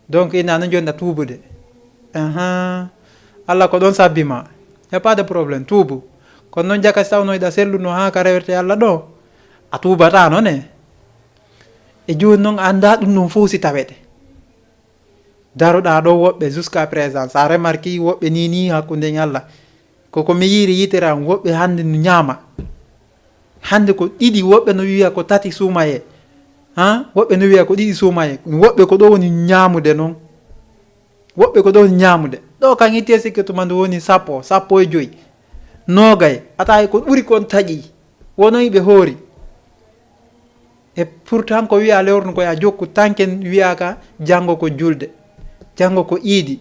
Donc ina no jooni ɗa tuubude. Ahan. Allah ko ɗon sabbi ma. Y a pas de problème, tuubu. Kono noon jaka si tawno hiɗa selluno haa ka rewete Allah ɗo, a tuubataa noon e. E jooni noon a anndaa ɗum ɗum fof si tawete. Daroɗaa ɗo woɓɓe jusqu'à présent, sa remarque woɓɓe ni ni hakkunde en Allah. Ko ko mi yiiri yitere am, woɓɓe hannde no ñaama. Hannde ko ɗiɗi, woɓɓe no wiya ko tati suumayee. Ha? Woɓɓe no wiya ko ɗiɗi suumayee. Woɓɓe ko ɗo woni ñaamude noon. Woɓɓe ko ɗo woni ñaamude. Ɗo kan ittee sikke tuma ndu woni sappo, sappo e joy, noogay. Ataay ko ɓuri kon taƴi. Wonoy ɓe hoori. E pourtant ko wiya lewru ndu ko ya jokku, tanken wiyaka janngo ko julde, janngo ko iidi,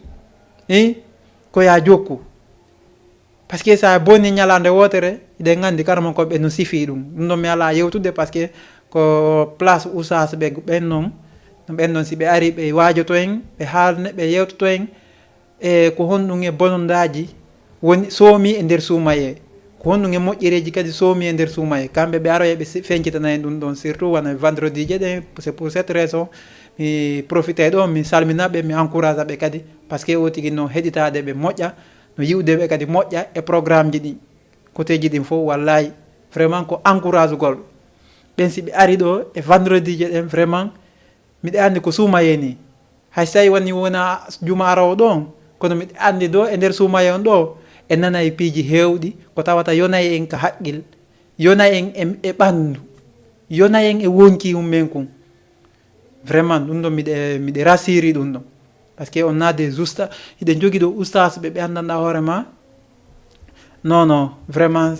i ko ya jokku. Parce que sa bonni ñalaande wootere, eɗen nganndi karamokooɓe no sifi ɗum. Ɗum ɗon mi alaa yewtude parce que ko place usas ɓe ɓen noon, ɓen noon si ɓe ari ɓe waajoto en, ɓe haalne, ɓe yewtoto en, e ko honɗum e bonondaaji woni soomi e nder suumayee? Ko honɗum e moƴƴereeji kadi soomi e nder suumayee? Kamɓe ɓe aroya ɓe si-, feñcitana en ɗum ɗon, surtout wona vendredi je ɗen. C'est pour cette raison mi profite ɗo, mi salmina ɓe, mi encourage ɓe kadi, parce que o tigi no heɗitaade ɓe moƴƴa, no yi'ude ɓe kadi moƴƴa e programme ji ɗin, côté ji ɗin fof, wallahi, vraiment ko encourage gol. Ɓen si ɓe ari ɗo e vendredi je ɗen, vraiment, miɗa anndi ko suumayee ni. Hay so tawi woni wona juma arowo ɗo on, kono miɗa anndi ɗo e nder suumayee on ɗo, e nana e piiji heewɗi, ko tawata yonay en ka haqqil, yonay en e, e ɓanndu, yonay en e wonki um men kun. Vraiment, ɗum ɗo miɗe, miɗe rassiri ɗum ɗo. Parce que on a des usta-, hiɗen jogi ɗo ustaas ɓe, ɓe anndanɗa hoore ma. Non, non, vraiment,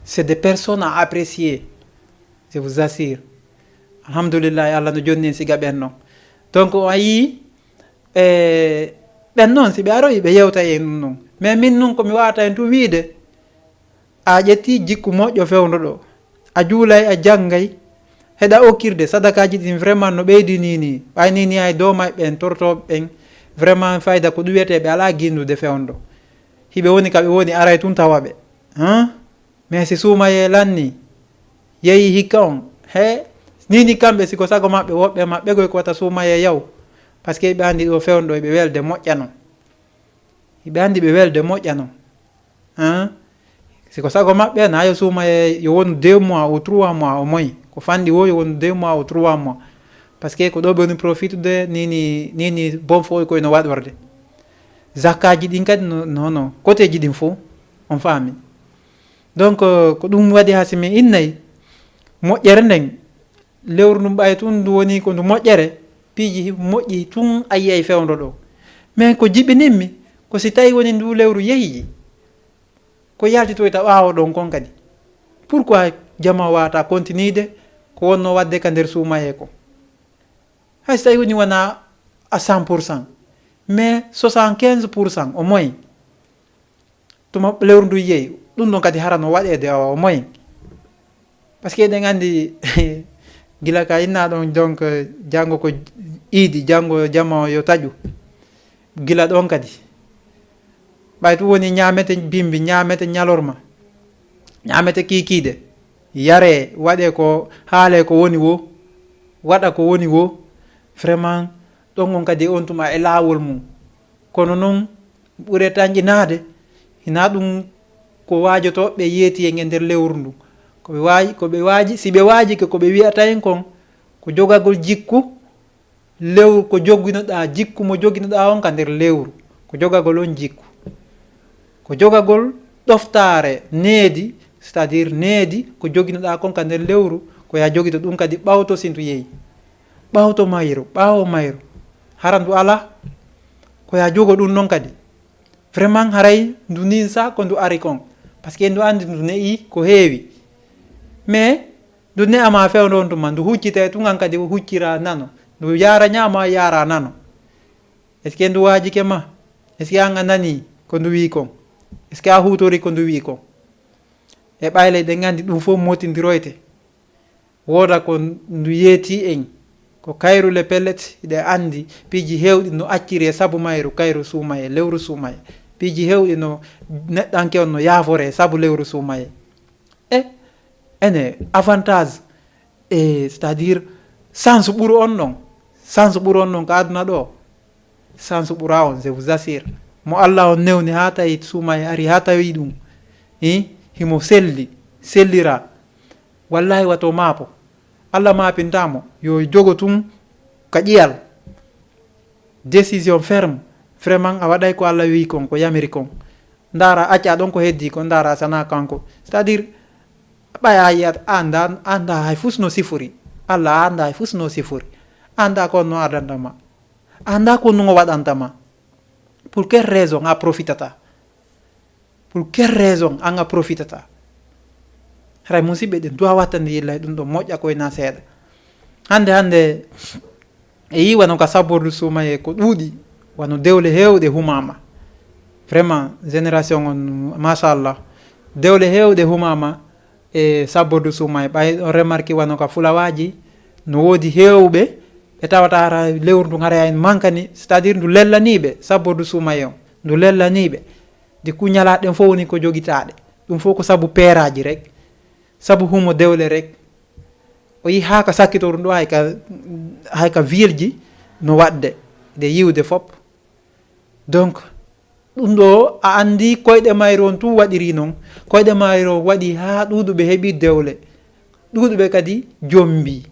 c'est des personnes à apprécier. Je vous assure. Alhamdulillah, Allah no jonni en siga ɓen non. Donc, a yii, e, ɓen non, si ɓe aroyi, ɓe yewta en ɗum non. Mais min nun ko mi wawata en tun wiide, a ƴetti jikku moƴƴo fewndo ɗo. A juulay, a janngay, heɗa okkirde sadakaaji ɗin vraiment no ɓeydi ni ni. Ɓay ni ni ay doomay ɓen, torotooɓe ɓen, vraiment fayda ko ɗum wiyetee ɓe alaa gindude fewndo. Hiɓe woni ka ɓe woni, aray tun tawa ɓe. Hein? Mais si suumayee lanni, yehi hikka on, he, ni ni kamɓe si ko sago maɓɓe, woɓɓe maɓɓe goy ko wata suumayee yaw. Parce que ɓe andi ɗo fewndo ɓe welde moƴƴa non. Hiɓe andi ɓe welde moƴƴa non. Hein? Si ko sago maɓɓe, na yo suumayee yo wonu deux mois ou trois mois au moins. Ko fanɗi wo yo wonu deux mois ou trois mois. Parce que ko ɗo ɓe woni profitude ni ni, ni ni bon fof koye no waɗorde. Zakkaaji ɗin kadi no, no, no. Côté ji ɗin fof, on faami. Donc, euh, ko ɗum waɗi haa si mi innay moƴƴere nden, lewru ndun ɓay tun ndu woni ko ndu moƴƴere, piiji hi-, moƴƴi tun a yiyay fewndo ɗo. Mais ko jibinimmi, ko si tawi woni ndu lewru yehi, ko yaltitoyta ɓaawo ɗon kon kadi. Pourquoi jama wata continude ko wonno wadde ka nder suumayee ko? Hay so tawi woni wona à cent pour cent, mais soixante-quinze pour cent au moins, tuma lewru ndu yehi, ɗum ɗon kadi hara no waɗeede awa au moins. Parce que eɗen anndi, gila ka inna ɗon, donc, janngo ko iidi, janngo jama o yo taƴu. Gila ɗon kadi. Ɓay tun woni ñaamete bimbi, ñaamete ñalorma, ñaamete kiikiiɗe, yaree, waɗee ko, haalee ko woni wo, waɗa ko woni wo. Vraiment, ɗon on kadi on tuma e laawol mum. Kono non, ɓure tanƴinaade, hinaa ɗum ko waajotooɓe yeeti en e nder lewru ndu. Ko ɓe waaji, ko ɓe waaji, si ɓe waajike ko ɓe wi'ata en kon, ko jogagol jikku, lewru, ko joginoɗaa, jikku mo joginoɗaa on ka nder lewru, ko jogagol on jikku. Ko jogagol ɗoftaare needi, c'est-à-dire needi, ko joginoɗaa kon ka nder lewru, ko yaa jogito ɗum kadi ɓawto si ndu yehi. Ɓawto mayru, ɓaawo mayru. Hara ndu alaa, ko yaa jogo ɗum non kadi. Vraiment, haray ndu ninsa ko ndu ari kon. Parce que ndu andi ndu ne'i ko heewi. Mais ndu ne'ama fewndo on tuma, ndu huccitay tun an kadi huccira nano. Ndu yara ñaama, yara nano. Est-ce que ndu waajike ma? Est-ce que an a nani ko ndu wi'i kon? Est-ce que a huutori ko ndu wi'i kon? E ɓayle ɗen andi ɗum fof mootindiroyte. Wooda ko ndu yeeti en. Ko kayru le pellet, hiɗe andi piiji heewɗi no acciri e sabu mayru, kayru suumaye, lewru suumaye. Piiji heewɗi no neɗɗanke on no yaafore e sabu lewru suumaye. E ene avantage, e c'est-à-dire, chance ɓuru on ɗon. Chance ɓuru on ɗon ka aduna ɗo. Chance ɓura on, je vous assure. Mo Allah on newni ha tawi suumaye ari, ha tawi ɗum. Hi, himo selli, sellira. Wallahi wato maapo. Allah maapinta mo. Yo jogo tun ka ƴiyal. Décision ferme. Vraiment, a waɗay ko Allah wi'i kon, ko yamiri kon. Ndaara, acca ɗon ko heddi kon, ndaara sana kanko. C'est-à-dire, ɓay a yiyat, a anda, anda hay fus no sifori. Allah anda hay fus no sifori. Anda ko no adanta ma. Anda ko no waɗanta ma. Pour quelle raison a profitata? Pour quelle raison an a profitata? Haray musiɓɓe, ɗen duwa wattande yillay ɗum ɗo moƴƴa koye na seeɗa. Hande, hande, e yi wano ka sabbordu suumaye ko ɗuuɗi, wano dewle heewɗe humama. Vraiment, génération on, machallah. Dewle heewɗe humama e sabbordu suumaye. Ɓay on remarque wano ka fulawaaji, no woodi heewɓe, ɓe tawata hara lewru ndun hara en mankani, c'est-à-dire ndu lellaniiɓe, sabbordu suumaye on, ndu lellaniiɓe. Di ku ñalaaɗe ɗen fof woni ko jogitaaɗe. Ɗum fof ko sabu peeraaji rek, sabu humo dewle rek. O yi haa ka sakkitoru ndu hay ka, hay ka ville ji no waɗde, de yiwde fop. Donc, ɗum ɗo a andi koyɗe mayro on tun waɗiri non. Koyɗe mayro waɗi haa ɗuuɗuɓe heɓi dewle. Ɗuuɗuɓe kadi jombi.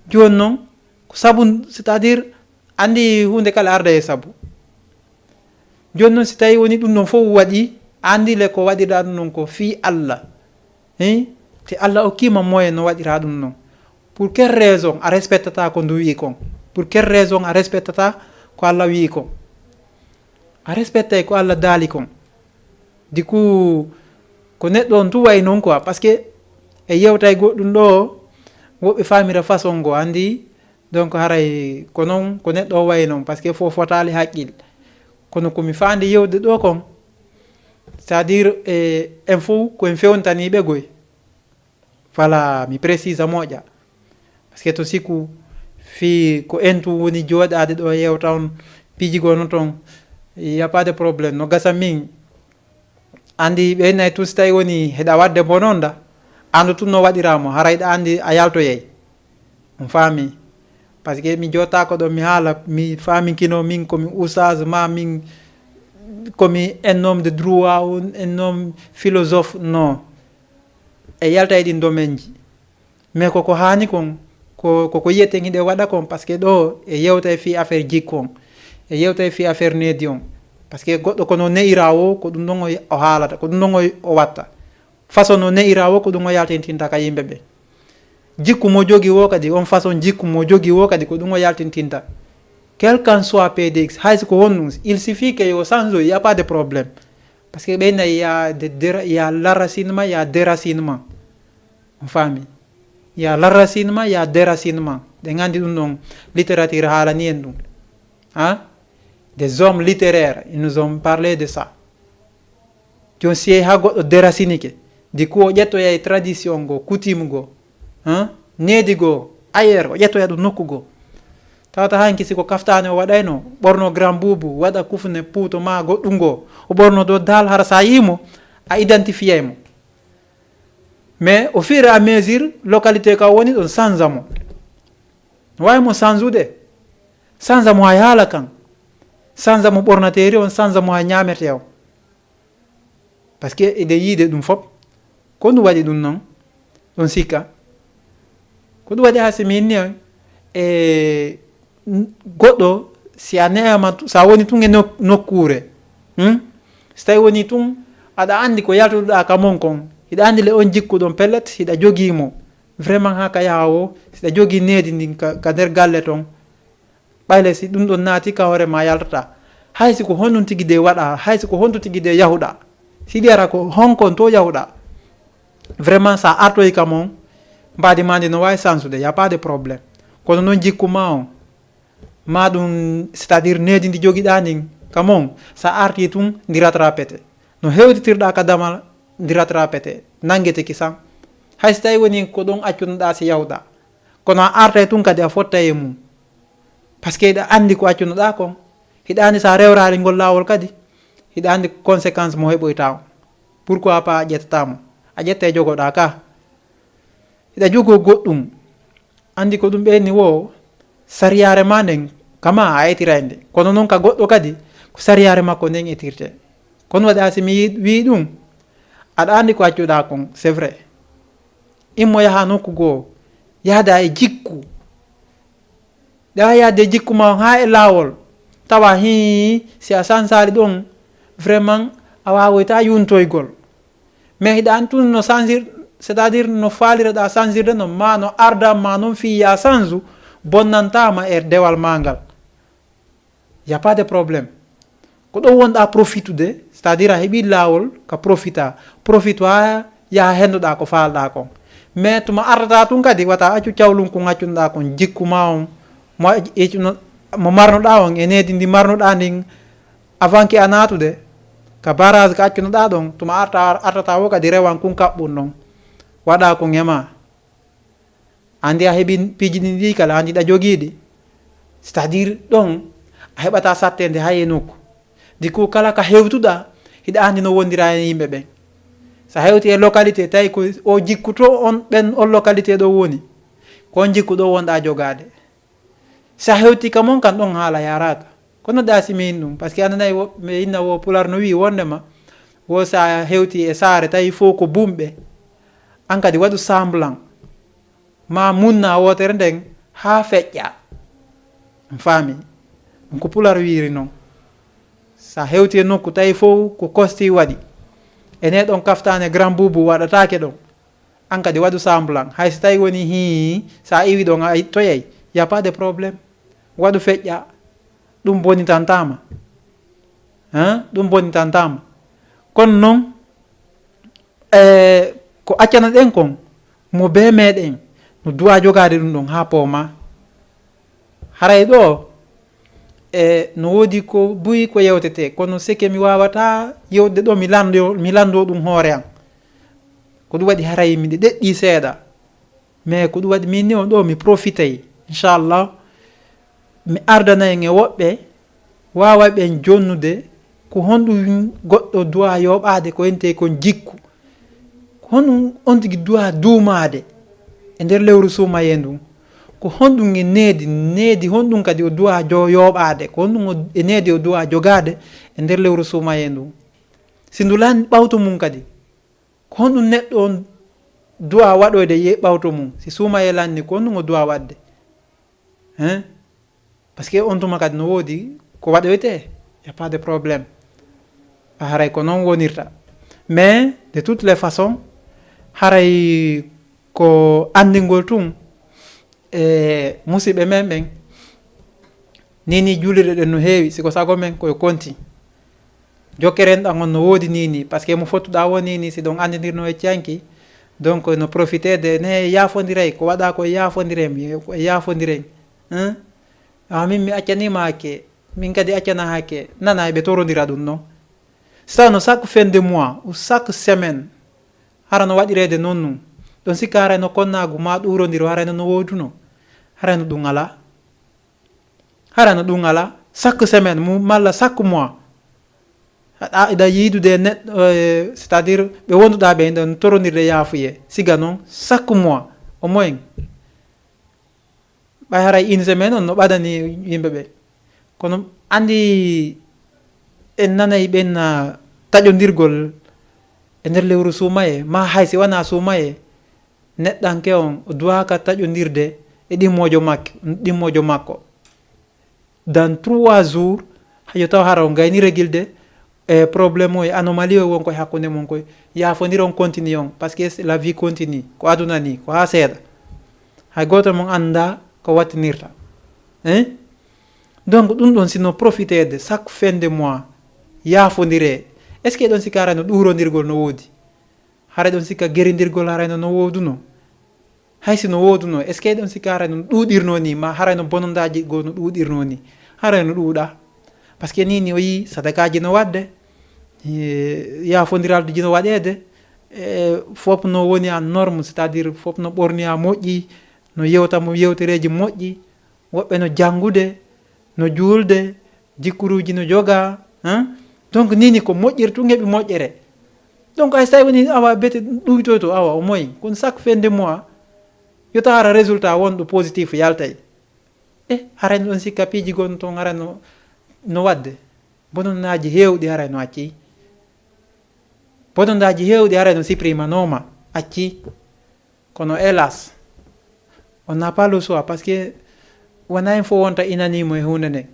Jooni non, ko sabu, c'est-à-dire, andi huunde kala arda e sabu. Jooni non, si tawi woni ɗum ɗon fof waɗi, andi le ko waɗirɗa ɗum ɗon ko fii Allah. Hein? Te Allah okkima moyen no waɗira ɗum ɗon. Pour quelle raison a respectata ko ndu wi'i kon? Pour quelle raison a respectata ko Allah wi'i kon? A respectay ko Allah daali kon. Du coup, ko neɗɗo on tun wayi non quoi, parce que e yewtay goɗɗum ɗo, woɓɓe famira façon go, andi, donc haray ko non, ko neɗɗo o wayi non, parce que fof fotaali haqqil. Kono ko mi faandi yewde ɗo kon, c'est-à-dire, e, en fof ko en fewntaniiɓe goy. Voilà, mi précise moƴƴa. Parce que to sikku fii ko en tun woni jooɗaade ɗo yewta on piiji goo non ton, il y a pas de problème. No gasa min, andi ɓe nay tun si tawi woni heɗa waɗde bononda, andu tun no waɗira mo, haray ɗa andi a yaltoyay. On faami? Parce que mi jottaako ɗo mi haala, mi faami kino min ko mi oustaz ma min ko mi un homme de droit, un homme philosophe, non. E yalta e ɗin domaine ji. Mais koko haani kon, ko, koko yiyeten hiɗe waɗa kon, parce que ɗo e yewta e fii affaire jikku on, e yewta e fii affaire needi on. Parce que goɗɗo kono ne'ira o, ko ɗum ɗon o, o haalata, ko ɗum ɗon o, o watta. Façon no ne'ira o, ko ɗum o yaltintinta ka yimɓe ɓe. Jikku mo jogi o kadi, on façon jikku mo jogi o kadi, ko ɗum o yaltintinta. Quel qu'en soit P D X, hay si ko honɗum, il suffit que yo change, il y a pas de problème. Parce que ɓe nayi ya de, de, ya l'arracinement, ya déracinement. On faami? Ya l'arracinement, ya déracinement. Ɗen andi ɗum ɗon, littérature haalani en ɗum. Hein? Des hommes littéraires, ils nous ont parlé de ça. Jooni si yehi haa goɗɗo déracinike, du coup o ƴettoya e tradition goo, coutume goo, hein? Needi goo, ailleurs, o ƴettoya ɗum nokku goo. Tawata hanki si ko kaftaani o waɗayno, ɓorno grand boubou, waɗa kufne puuto ma goɗɗum goo, o ɓorno ɗo dal, hara sa yii mo, a identifiay mo. Mais au fur et à mesure, localité ka woni ɗon, sanza mo. No waawi mo sanzude. Sanza mo hay haala kan. Sanza mo ɓornateeri on, sanza mo hay ñaametee on. Parce que eɗen yiide ɗum fop. Ko ɗum waɗi ɗum noon? Ɗum sikka. Ko ɗum waɗi haa si mi inni on, e n-, goɗɗo, si a ne'ama tu-, si a woni tun e nok-, nokkuure, hmm? Si tawi woni tun, aɗa anndi ko yaltuɗaa ka mon kon, hiɗa anndi le on jikku ɗon pellet, hiɗa jogii mo. Vraiment haa ka yaha o, si hiɗa jogii needi ndin ka, ka nder galle ton, ɓayle si ɗum ɗon naati ka hoore ma yaltata. Hay si ko honɗun tigi de waɗa, hay si ko honto tigi de yahuɗa. Si ɗi ara ko honkon to yahuɗa. Vraiment, sa artoyi kam on, mbaadi ma ndi no waawi sansude, y a pas de problème. Kono non jikku ma on, ma ɗum, c'est-à-dire needi ndi jogiɗa ndin, kam on, sa arti tun, ndi rattrapete. No hewtitirɗa ka damal, ndi rattrapete, nangete kisan. Hay si tawi woni ko ɗon accunoɗa si yahuɗa. Kono a artay tun kadi a fottay e mum. Parce que hiɗa andi ko accunoɗa kon. Hiɗa andi sa rewrali ngol laawol kadi. Hiɗa andi conséquence mo heɓoyta on. Pourquoi pas a ƴettata mo? A ƴetta e jogoɗa ka. Hiɗa jogoo goɗɗum. Andi ko ɗum ɓeyni wo sariyaare ma nden, kama a etiray nde. Kono non ka goɗɗo kadi, ko sariyaare makko nden etirte. Kono waɗi a si mi yi-, wi'i ɗum, aɗa andi ko accuɗa kon, c'est vrai. Immo yaha nokku goo, yahda e jikku. Ɗa yahde jikku ma on haa e laawol. Tawa hii, si a sansaali ɗon, vraiment, a waawoyta yuntoygol. Mais hiɗa an tun no sansir, c'est-à-dire no faaliraɗa sansirde non, ma no arda ma non fii ya sansu, bonnantama e dewal ma ngal. Y a pas de problème. Ko ɗo wonɗa profitude, c'est-à-dire a heɓi laawol ka profita. Profito haa yaha hendoɗa ko faalɗa kon. Mais tuma artata tun kadi, wata accu cawlun kun accunoɗa kon, jikku ma on, mo, mo marnoɗa on, e needi ndi marnoɗa ndin, avant que a naatude ka barrage ka accunoɗa ɗon, tuma arta, artata wo kadi rewan kun kaɓɓun ɗon. Waɗa kun e ma. Andi a heɓi piiji ɗin ɗi kala, andi ɗa jogiiɗi. C'est-à-dire ɗon, a heɓata sattende hay e nokku. Du coup, kala ka hewtuɗa, hiɗa andi no wondira e yimɓe ɓen. Sa hewti e localité, tawi ko o jikku to on, ɓen on localité ɗo woni. Ko on jikku ɗo wonɗa jogaade. Sa hewti kam on kan ɗon haala yaraka. Kono ɗa si min ɗum, parce que ananay wo, mi inna wo pular no wi wondema, wo sa hewti e saare, tawi fof ko bumɓe. An kadi waɗu semblant. Ma munna wootere nden haa feƴƴa. On faami? Ɗum ko pular wiiri non. Sa hewti e nokku, tawi fof ko kosti waɗi. Ene ɗon kaftane grand boubou waɗataake ɗon. An kadi waɗu semblant. Hay so tawi woni hii, sa iwi ɗon a toyay. Y a pas de problème. Waɗu feƴƴa. Ɗum bonitantama. Hein? Ɗum bonitantama. Kono non, e, ko accana ɗen kon, mo bee meɗen, no duwa jogaade ɗum ɗon haa pooma. Haray ɗo, e, no woodi ko buy ko yewtete, kono seke mi wawata yewde ɗo, mi lando, mi lando ɗum hoore an. Ko ɗum waɗi haray miɗe ɗeɗɗi seeɗa. Mais ko ɗum waɗi min ni on ɗo mi profitay, inchallah. Mi ardana en e woɓɓe waaway ɓen jonnude ko honɗum goɗɗo duwa yooɓaade ko ente kon jikku. Ko honɗum on tigi duwa duumaade e nder lewru suumayee ndun? Ko honɗum e needi, needi honɗum kadi o duwa jo-, yooɓaade? Ko honɗum o, e needi o duwa jogaade e nder lewru suumayee ndun? Si ndu lan ɓawto mum kadi, ko honɗum neɗɗo on duwa waɗoyde ye ɓawto mum? Si suumayee lanni, ko honɗum o duwa waɗde? Hein? Parce que on tuma kadi no woodi ko waɗoyte, y a pas de problème. A haray ko non wonirta. Mais, de toutes les façons, haray ko anndingol tun, e musidɓe men ɓen, ni ni juulirɗe ɗen no heewi, si ko sago men koye konti. Jokkere enɗan on no woodi ni ni, parce que mo fottuɗa woni ni, si ɗon anndidirno e canki, donc no profité de ne yaafondiray, ko waɗa ko e yaafondiray, mi, ko e yaafondiray. Hein? Ah, min mi accanima hakke, min kadi accana hakke, nana eɓe torondira ɗum non. Si taw no chaque fin de mois ou chaque semaine, hara no waɗireede non nun. Ɗon sikka haray no konnaagu ma ɗuurondiro, haray no no wooduno. Haray no ɗum alaa. Hara no ɗum alaa, chaque semaine mu-, malla chaque mois. Aɗa, iɗa yiidude neɗɗo, eh, c'est-à-dire ɓe wonduɗa ɓe, ɗon torondirde yaafuye. Siga noon, chaque mois, au moins. Ɓay haray une semaine on no ɓadani yimɓe ɓe. Kono andi en nanay ɓen, ah, taƴondirgol e nder lewru suumaye, ma hay si wona suumaye, neɗɗanke on, o duwaaka taƴondirde e ɗimmoojo makko, ɗimmoojo makko. Dans trois jours, hayo taw hara on gayni régilde, e problème o e anomalie o won koye hakkunde mon koye. Yaafondir on continue on, parce que la vie continue. Ko aduna ni, ko haa seeɗa. Hay gooto mon annda ko wattinirta. Hein? Donc ɗum ɗon, si no profitede chaque fin de mois, yaafondire. Est-ce que ɗon sikka haray no ɗuurondirgol no woodi? Haray ɗon sikka gerindirgol haray no, no wooduno? Hay si no wooduno, est-ce que ɗon sikka haray no ɗuuɗirno ni, ma haray no bonondaaji goo no ɗuuɗirno ni? Haray no ɗuuɗa. Parce que ni, ni o yii sadakaaji no waɗde, e, yaafondiralji no waɗeede, e, fof no woni en norme, c'est-à-dire fof no ɓorni en moƴƴi, no yewta mo yewtereeji moƴƴi, woɓɓe no janngude, no juulde, jikkuruuji no joga, hein? Donc, ni, ni ko moƴƴere tun heɓi moƴƴere. Donc, hay so tawi woni awa bete ɗuytoyto, awa o moy. Kono chaque fin de mois, yo taara résultat wonɗo positif yaltay. E, haray no ɗon sikka piiji gonno toon, haray no, no waɗde. Bononnaaji heewɗi haray no accii. Bononnaaji heewɗi haray no supprimanooma, accii. Kono hélas, on n'a pas le choix, parce que wonaa en fof wonta inaniimo e huunde nden.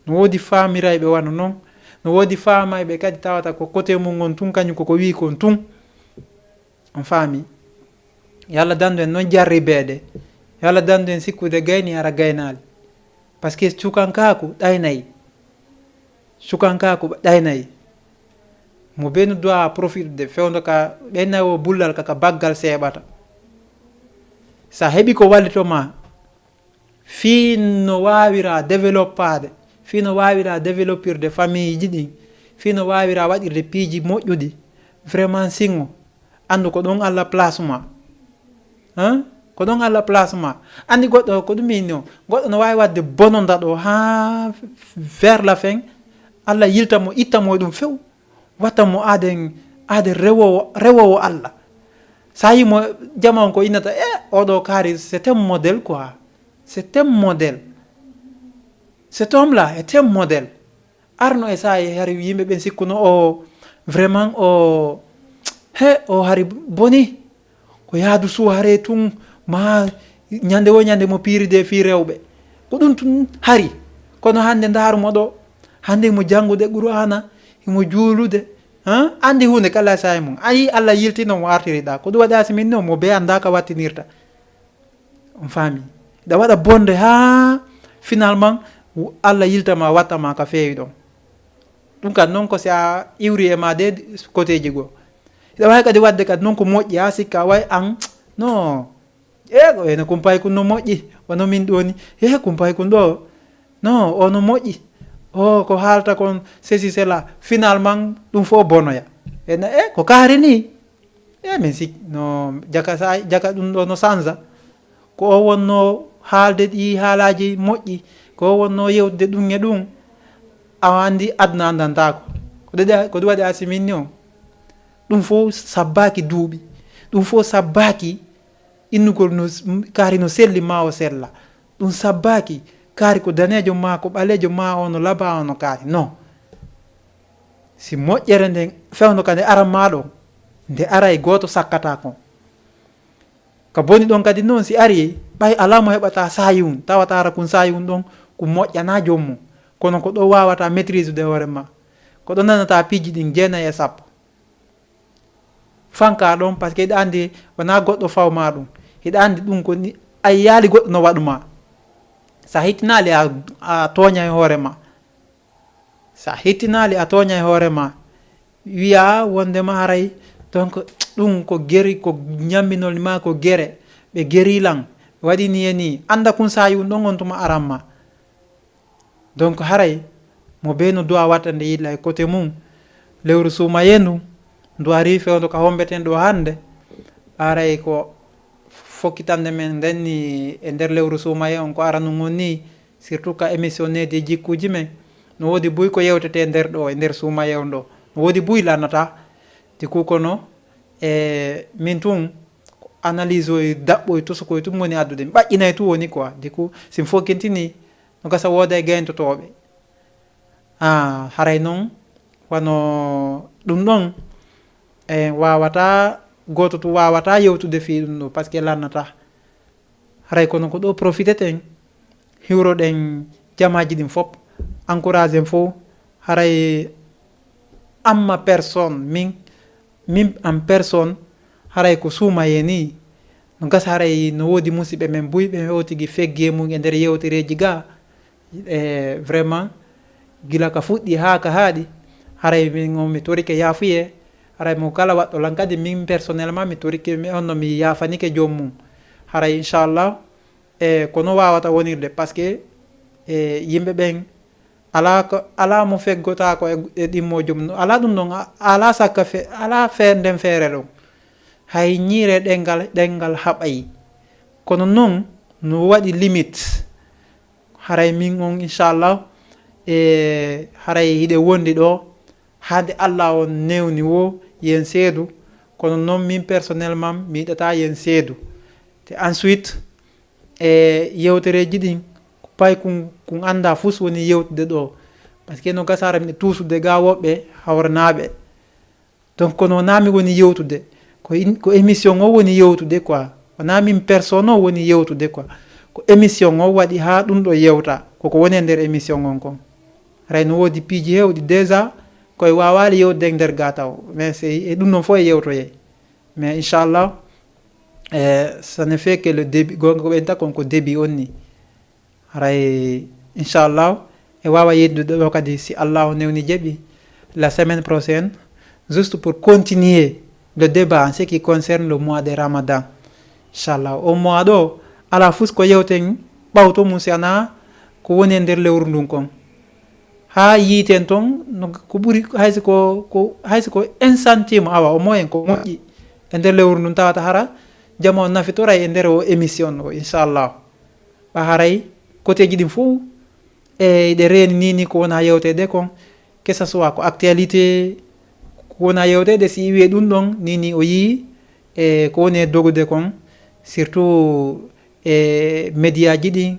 No woodi faamirayɓe wano non. No woodi faamayɓe kadi tawata ko côté mum on tun, kañum koko wi'i kon tun. On faami? Yo Allah dandu en non jarribeede. Yo Allah dandu en sikkude gayni hara gaynaali. Parce que cukankaaku ɗaynayi. Cukankaaku ɗaynayi. Mo benu doit profitde fewndo ka ɓeynayi o bullal ka, ka baggal seeɓata. Sa heɓi ko wallito ma, fii no waawira développaade, fii no waawira développirde famille ji ɗin, fii no waawira waɗirde piiji moƴƴuɗi, vraiment singo, anndu ko ɗon Allah place ma. Hein? Ko ɗon Allah place ma. Anndi goɗɗo ko ɗum inni o. Goɗɗo no waawi waɗde bononda ɗo haa vers la fin, Allah yilta mo, itta mo e ɗum few. Watta mo aaden, aaden rewowo, rewowo Allah. Sa yi mo, jama on ko innata, "Eh, oɗo kaari, c'est un modèle quoi. C'est un modèle. Cet homme-là est un modèle." Arno e saa'i hari yimɓe ɓen sikkuno o, vraiment o, he, o hari boni. Ko yaadu suware tun, ma ñande wo ñande mo piiride fii rewɓe. Ko ɗum tun hari. Kono hannde ndaaru mo ɗo. Hannde himo janngude Qur'aana, himo juulude. Han? Anndi huunde kala e saa'i mum. A yii Allah yiltino mo artiri ɗa. Ko ɗum waɗi a siminno mo be anndaa ka wattinirta. On faami? Ɗa waɗa bonde haa finalement Allah yilta ma, watta ma ka feewi ɗon. Ɗum kan non ko si a iwri e ma de côtéji goo. Hiɗa waawi kadi waɗde kadi non ko moƴƴi, haa sikka way an, non. E, ko ene kumpay kun no moƴƴi, wano min ɗo ni. E, kumpay kun ɗo, non, o no moƴƴi. O, ko haalta kon, ceci, cela. Finalement, ɗum fof bonoya. Ene, e, ko kaari ni. E, min sik-, no, jaka sa, jaka ɗum ɗo no sansa. Ko o wonno haalde ɗi haalaaji moƴƴi, ko o wonno yewtude ɗum e ɗum, a anndi aduna anndantaako. Ko ɗum waɗi, ko ɗum waɗi a siminni o. Ɗum fof sabbaaki duuɓi. Ɗum fof sabbaaki innugol no s-, m-, kaari no selli ma o sella. Ɗum sabbaaki kaari ko daneejo ma, ko ɓaleejo ma, o no laba, o no kaari. Non. Si moƴƴere nden fewndo ka nde aran ma ɗo, nde aray gooto sakkata kon. Ka boni ɗon kadi non, si ari, ɓay alaa mo heɓata saayun, tawata hara kun saayun ɗon, kun moƴƴana joom mum. Kono ko ɗo waawata maîtrise de hoore ma. Ko ɗo nanata piiji ɗin jeenayi e sappo. Fanka ɗon, parce que hiɗa anndi wonaa goɗɗo faw ma ɗum. Hiɗa anndi ɗum ko ni, a yiyaali goɗɗo no waɗu ma. Sa hittinaali a, a tooñay hoore ma. Sa hittinaali a tooñay hoore ma. Wiya wondema haray, donc, ɗum ko geri, ko ñamminol ma ko gere. Ɓe geri lan. Waɗi ni e ni. Annda kun saayun ɗon on tuma aran ma. Donc, haray mo bee no du'a watta nde yiɗla e côté mum. Lewru suumaye ndu, ndu ari fewndo ka hombeten ɗo hannde. Haray ko fokkitande men nden ni e nder lewru suumaye on ko aranun on ni, surtout ka émission needi e jikkuuji men. No woodi buy ko yewtete e nder ɗo, e nder suumaye on ɗo. No woodi buy lannata. Di ku kono, e min tun, analyse o e daɓɓo e tosokoy tun woni addude. Mi ɓaƴƴinay tun woni quoi. Di ku, si mi fokkintini, no gasa wooday gayntotooɓe. Ah, haray non, wano ɗum ɗon, e, waawata, gooto tun waawata yewtude fii ɗum ɗo, parce que lannata. Haray kono ko ɗo profiteten, hiwroɗen jamaaji ɗin fop, encourage en fof, haray amma personne, min, min en personne, haray ko suumayee ni, no gasa haray no woodi musiɓɓe men buy ɓe o tigi feggi e mum e nder yewtereeji ga, E vraiment, gila ka fuɗɗi haa ka haaɗi, haray min on mi torike yaafuye. Haray mo kala waɗɗo lan kadi, min personnellement mi torike mi on no mi yaafanike joom mum. Haray inchallah, e kono wawata wonirde, parce que e yimɓe ɓen ala ko, ala mo feggotaako e, e ɗimmo joom. Ala ɗum ɗon, a- ala sakka fe ala fe nden feere ɗon. Hay ñiire ɗengal ɗengal haɓay. Kono non no waɗi limite. Haray min on inchallah, e haray hiɗe wondi ɗo hade Allah on newni wo yen seedu. Kono non min personnellement mi yiɗata yen seedu. Te ensuite, e yewtereji ɗin, pay kun kun anda fus woni yewtude ɗo. Parce que no gasara miɗe tuusude ga woɓɓe hawranaɓe. Donc kono wona mi woni yewtude, ko in- ko émission o woni yewtude quoi. Wona min personne o woni yewtude quoi. Ko émission o waɗi ha ɗum ɗo yewta, koko woni e nder émission on kon. Haray no woodi piiji hewɗi déjà koye wawali yewtude e nder gataw, mais c'est e ɗum ɗon fof e yewtoye. Mais inchallah, e ça ne fait que le début, gonga ko ɓenta kon ko début on ni. Haray inchallah e wawa yeddude ɗo kadi, si Allah o newni jeeɓi, la semaine prochaine, juste pour continuer le débat en ce qui concerne le mois de Ramadan. Inchallah o mois ɗo ala fus ko yewten ɓawto mum si ana ko woni e nder lewru ndun kon. Ha yiiten ton no ko ɓuri, haysi ko ko haysi ko un centime, awa o moyen ko moƴƴi e nder lewru ndun, tawata hara jama o nafitoray e nder o émission o inchallah. Ɓa haray koteji ɗin fof e ɗe reeni ni ni ko wona yewteɗe kon, que ça soit ko actualité, ko wona yewteɗe, si iwi e ɗum ɗon ni ni o yii e ko woni e dogude kon, surtout e média ji ɗin,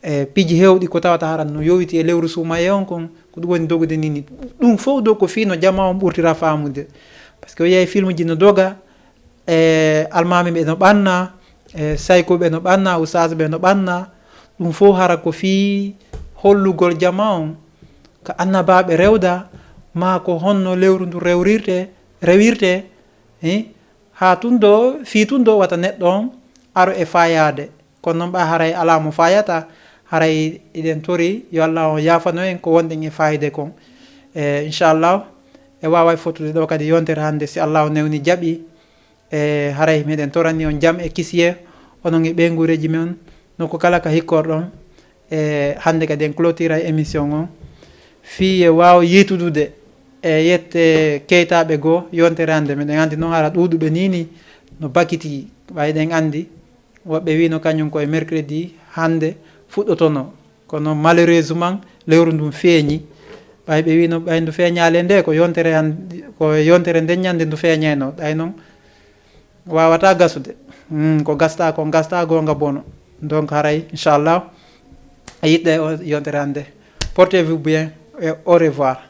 e piiji hewɗi ko tawata haran no yowiti e lewru suumaye on kon, ko ɗum woni dogude ni ni. Ɗum fof ɗo ko fii no jama on ɓurtira faamude. Parce que o yiyay film ji no doga, e almami ɓe no ɓanna, e saykuɓe no ɓanna, usage ɓe no ɓanna. Ɗum fof hara ko fii hollugol jama on ka annabaɓe rewda, ma ko honno lewru ndu rewrirte rewirte. Eh? Ha tun ɗo fii tun ɗo wata neɗɗo on aro e fayade. Kono noon ɓa haray alaa mo fayata. Haray iɗen tori yo Allah on yaafano en ko wonɗen e fayde kon. E inchallah e waaway fottude ɗo kadi yontere hannde, si Allah o newni jaɓi. E haray miɗen torani on jam e kisiye onon e ɓeynguureeji men, nokku kala ka hikkorɗon. E hannde kadi en clôtura e émission on fii e waawa yeytudude e yette keytaaɓe goo yontere hannde. Miɗen anndi noon hara ɗuuɗuɓe nii nii no bakiti, ɓay ɗen anndi. Woɓɓe wiino kañum koye mercredi hannde fuɗɗotono, kono malheureusement lewru ndun feeñi. Ɓay ɓe wiino ɓay ndu feeñaali e nde ko yontere han-, ko yontere nden ñande ndu feeñayno, ɗay noon wawata gasude. Hmm, ko gasta kon gasta, gonga bono. Donc haray inchallah a yiɗɗe o yontere hannde. Portez-vous bien et au revoir.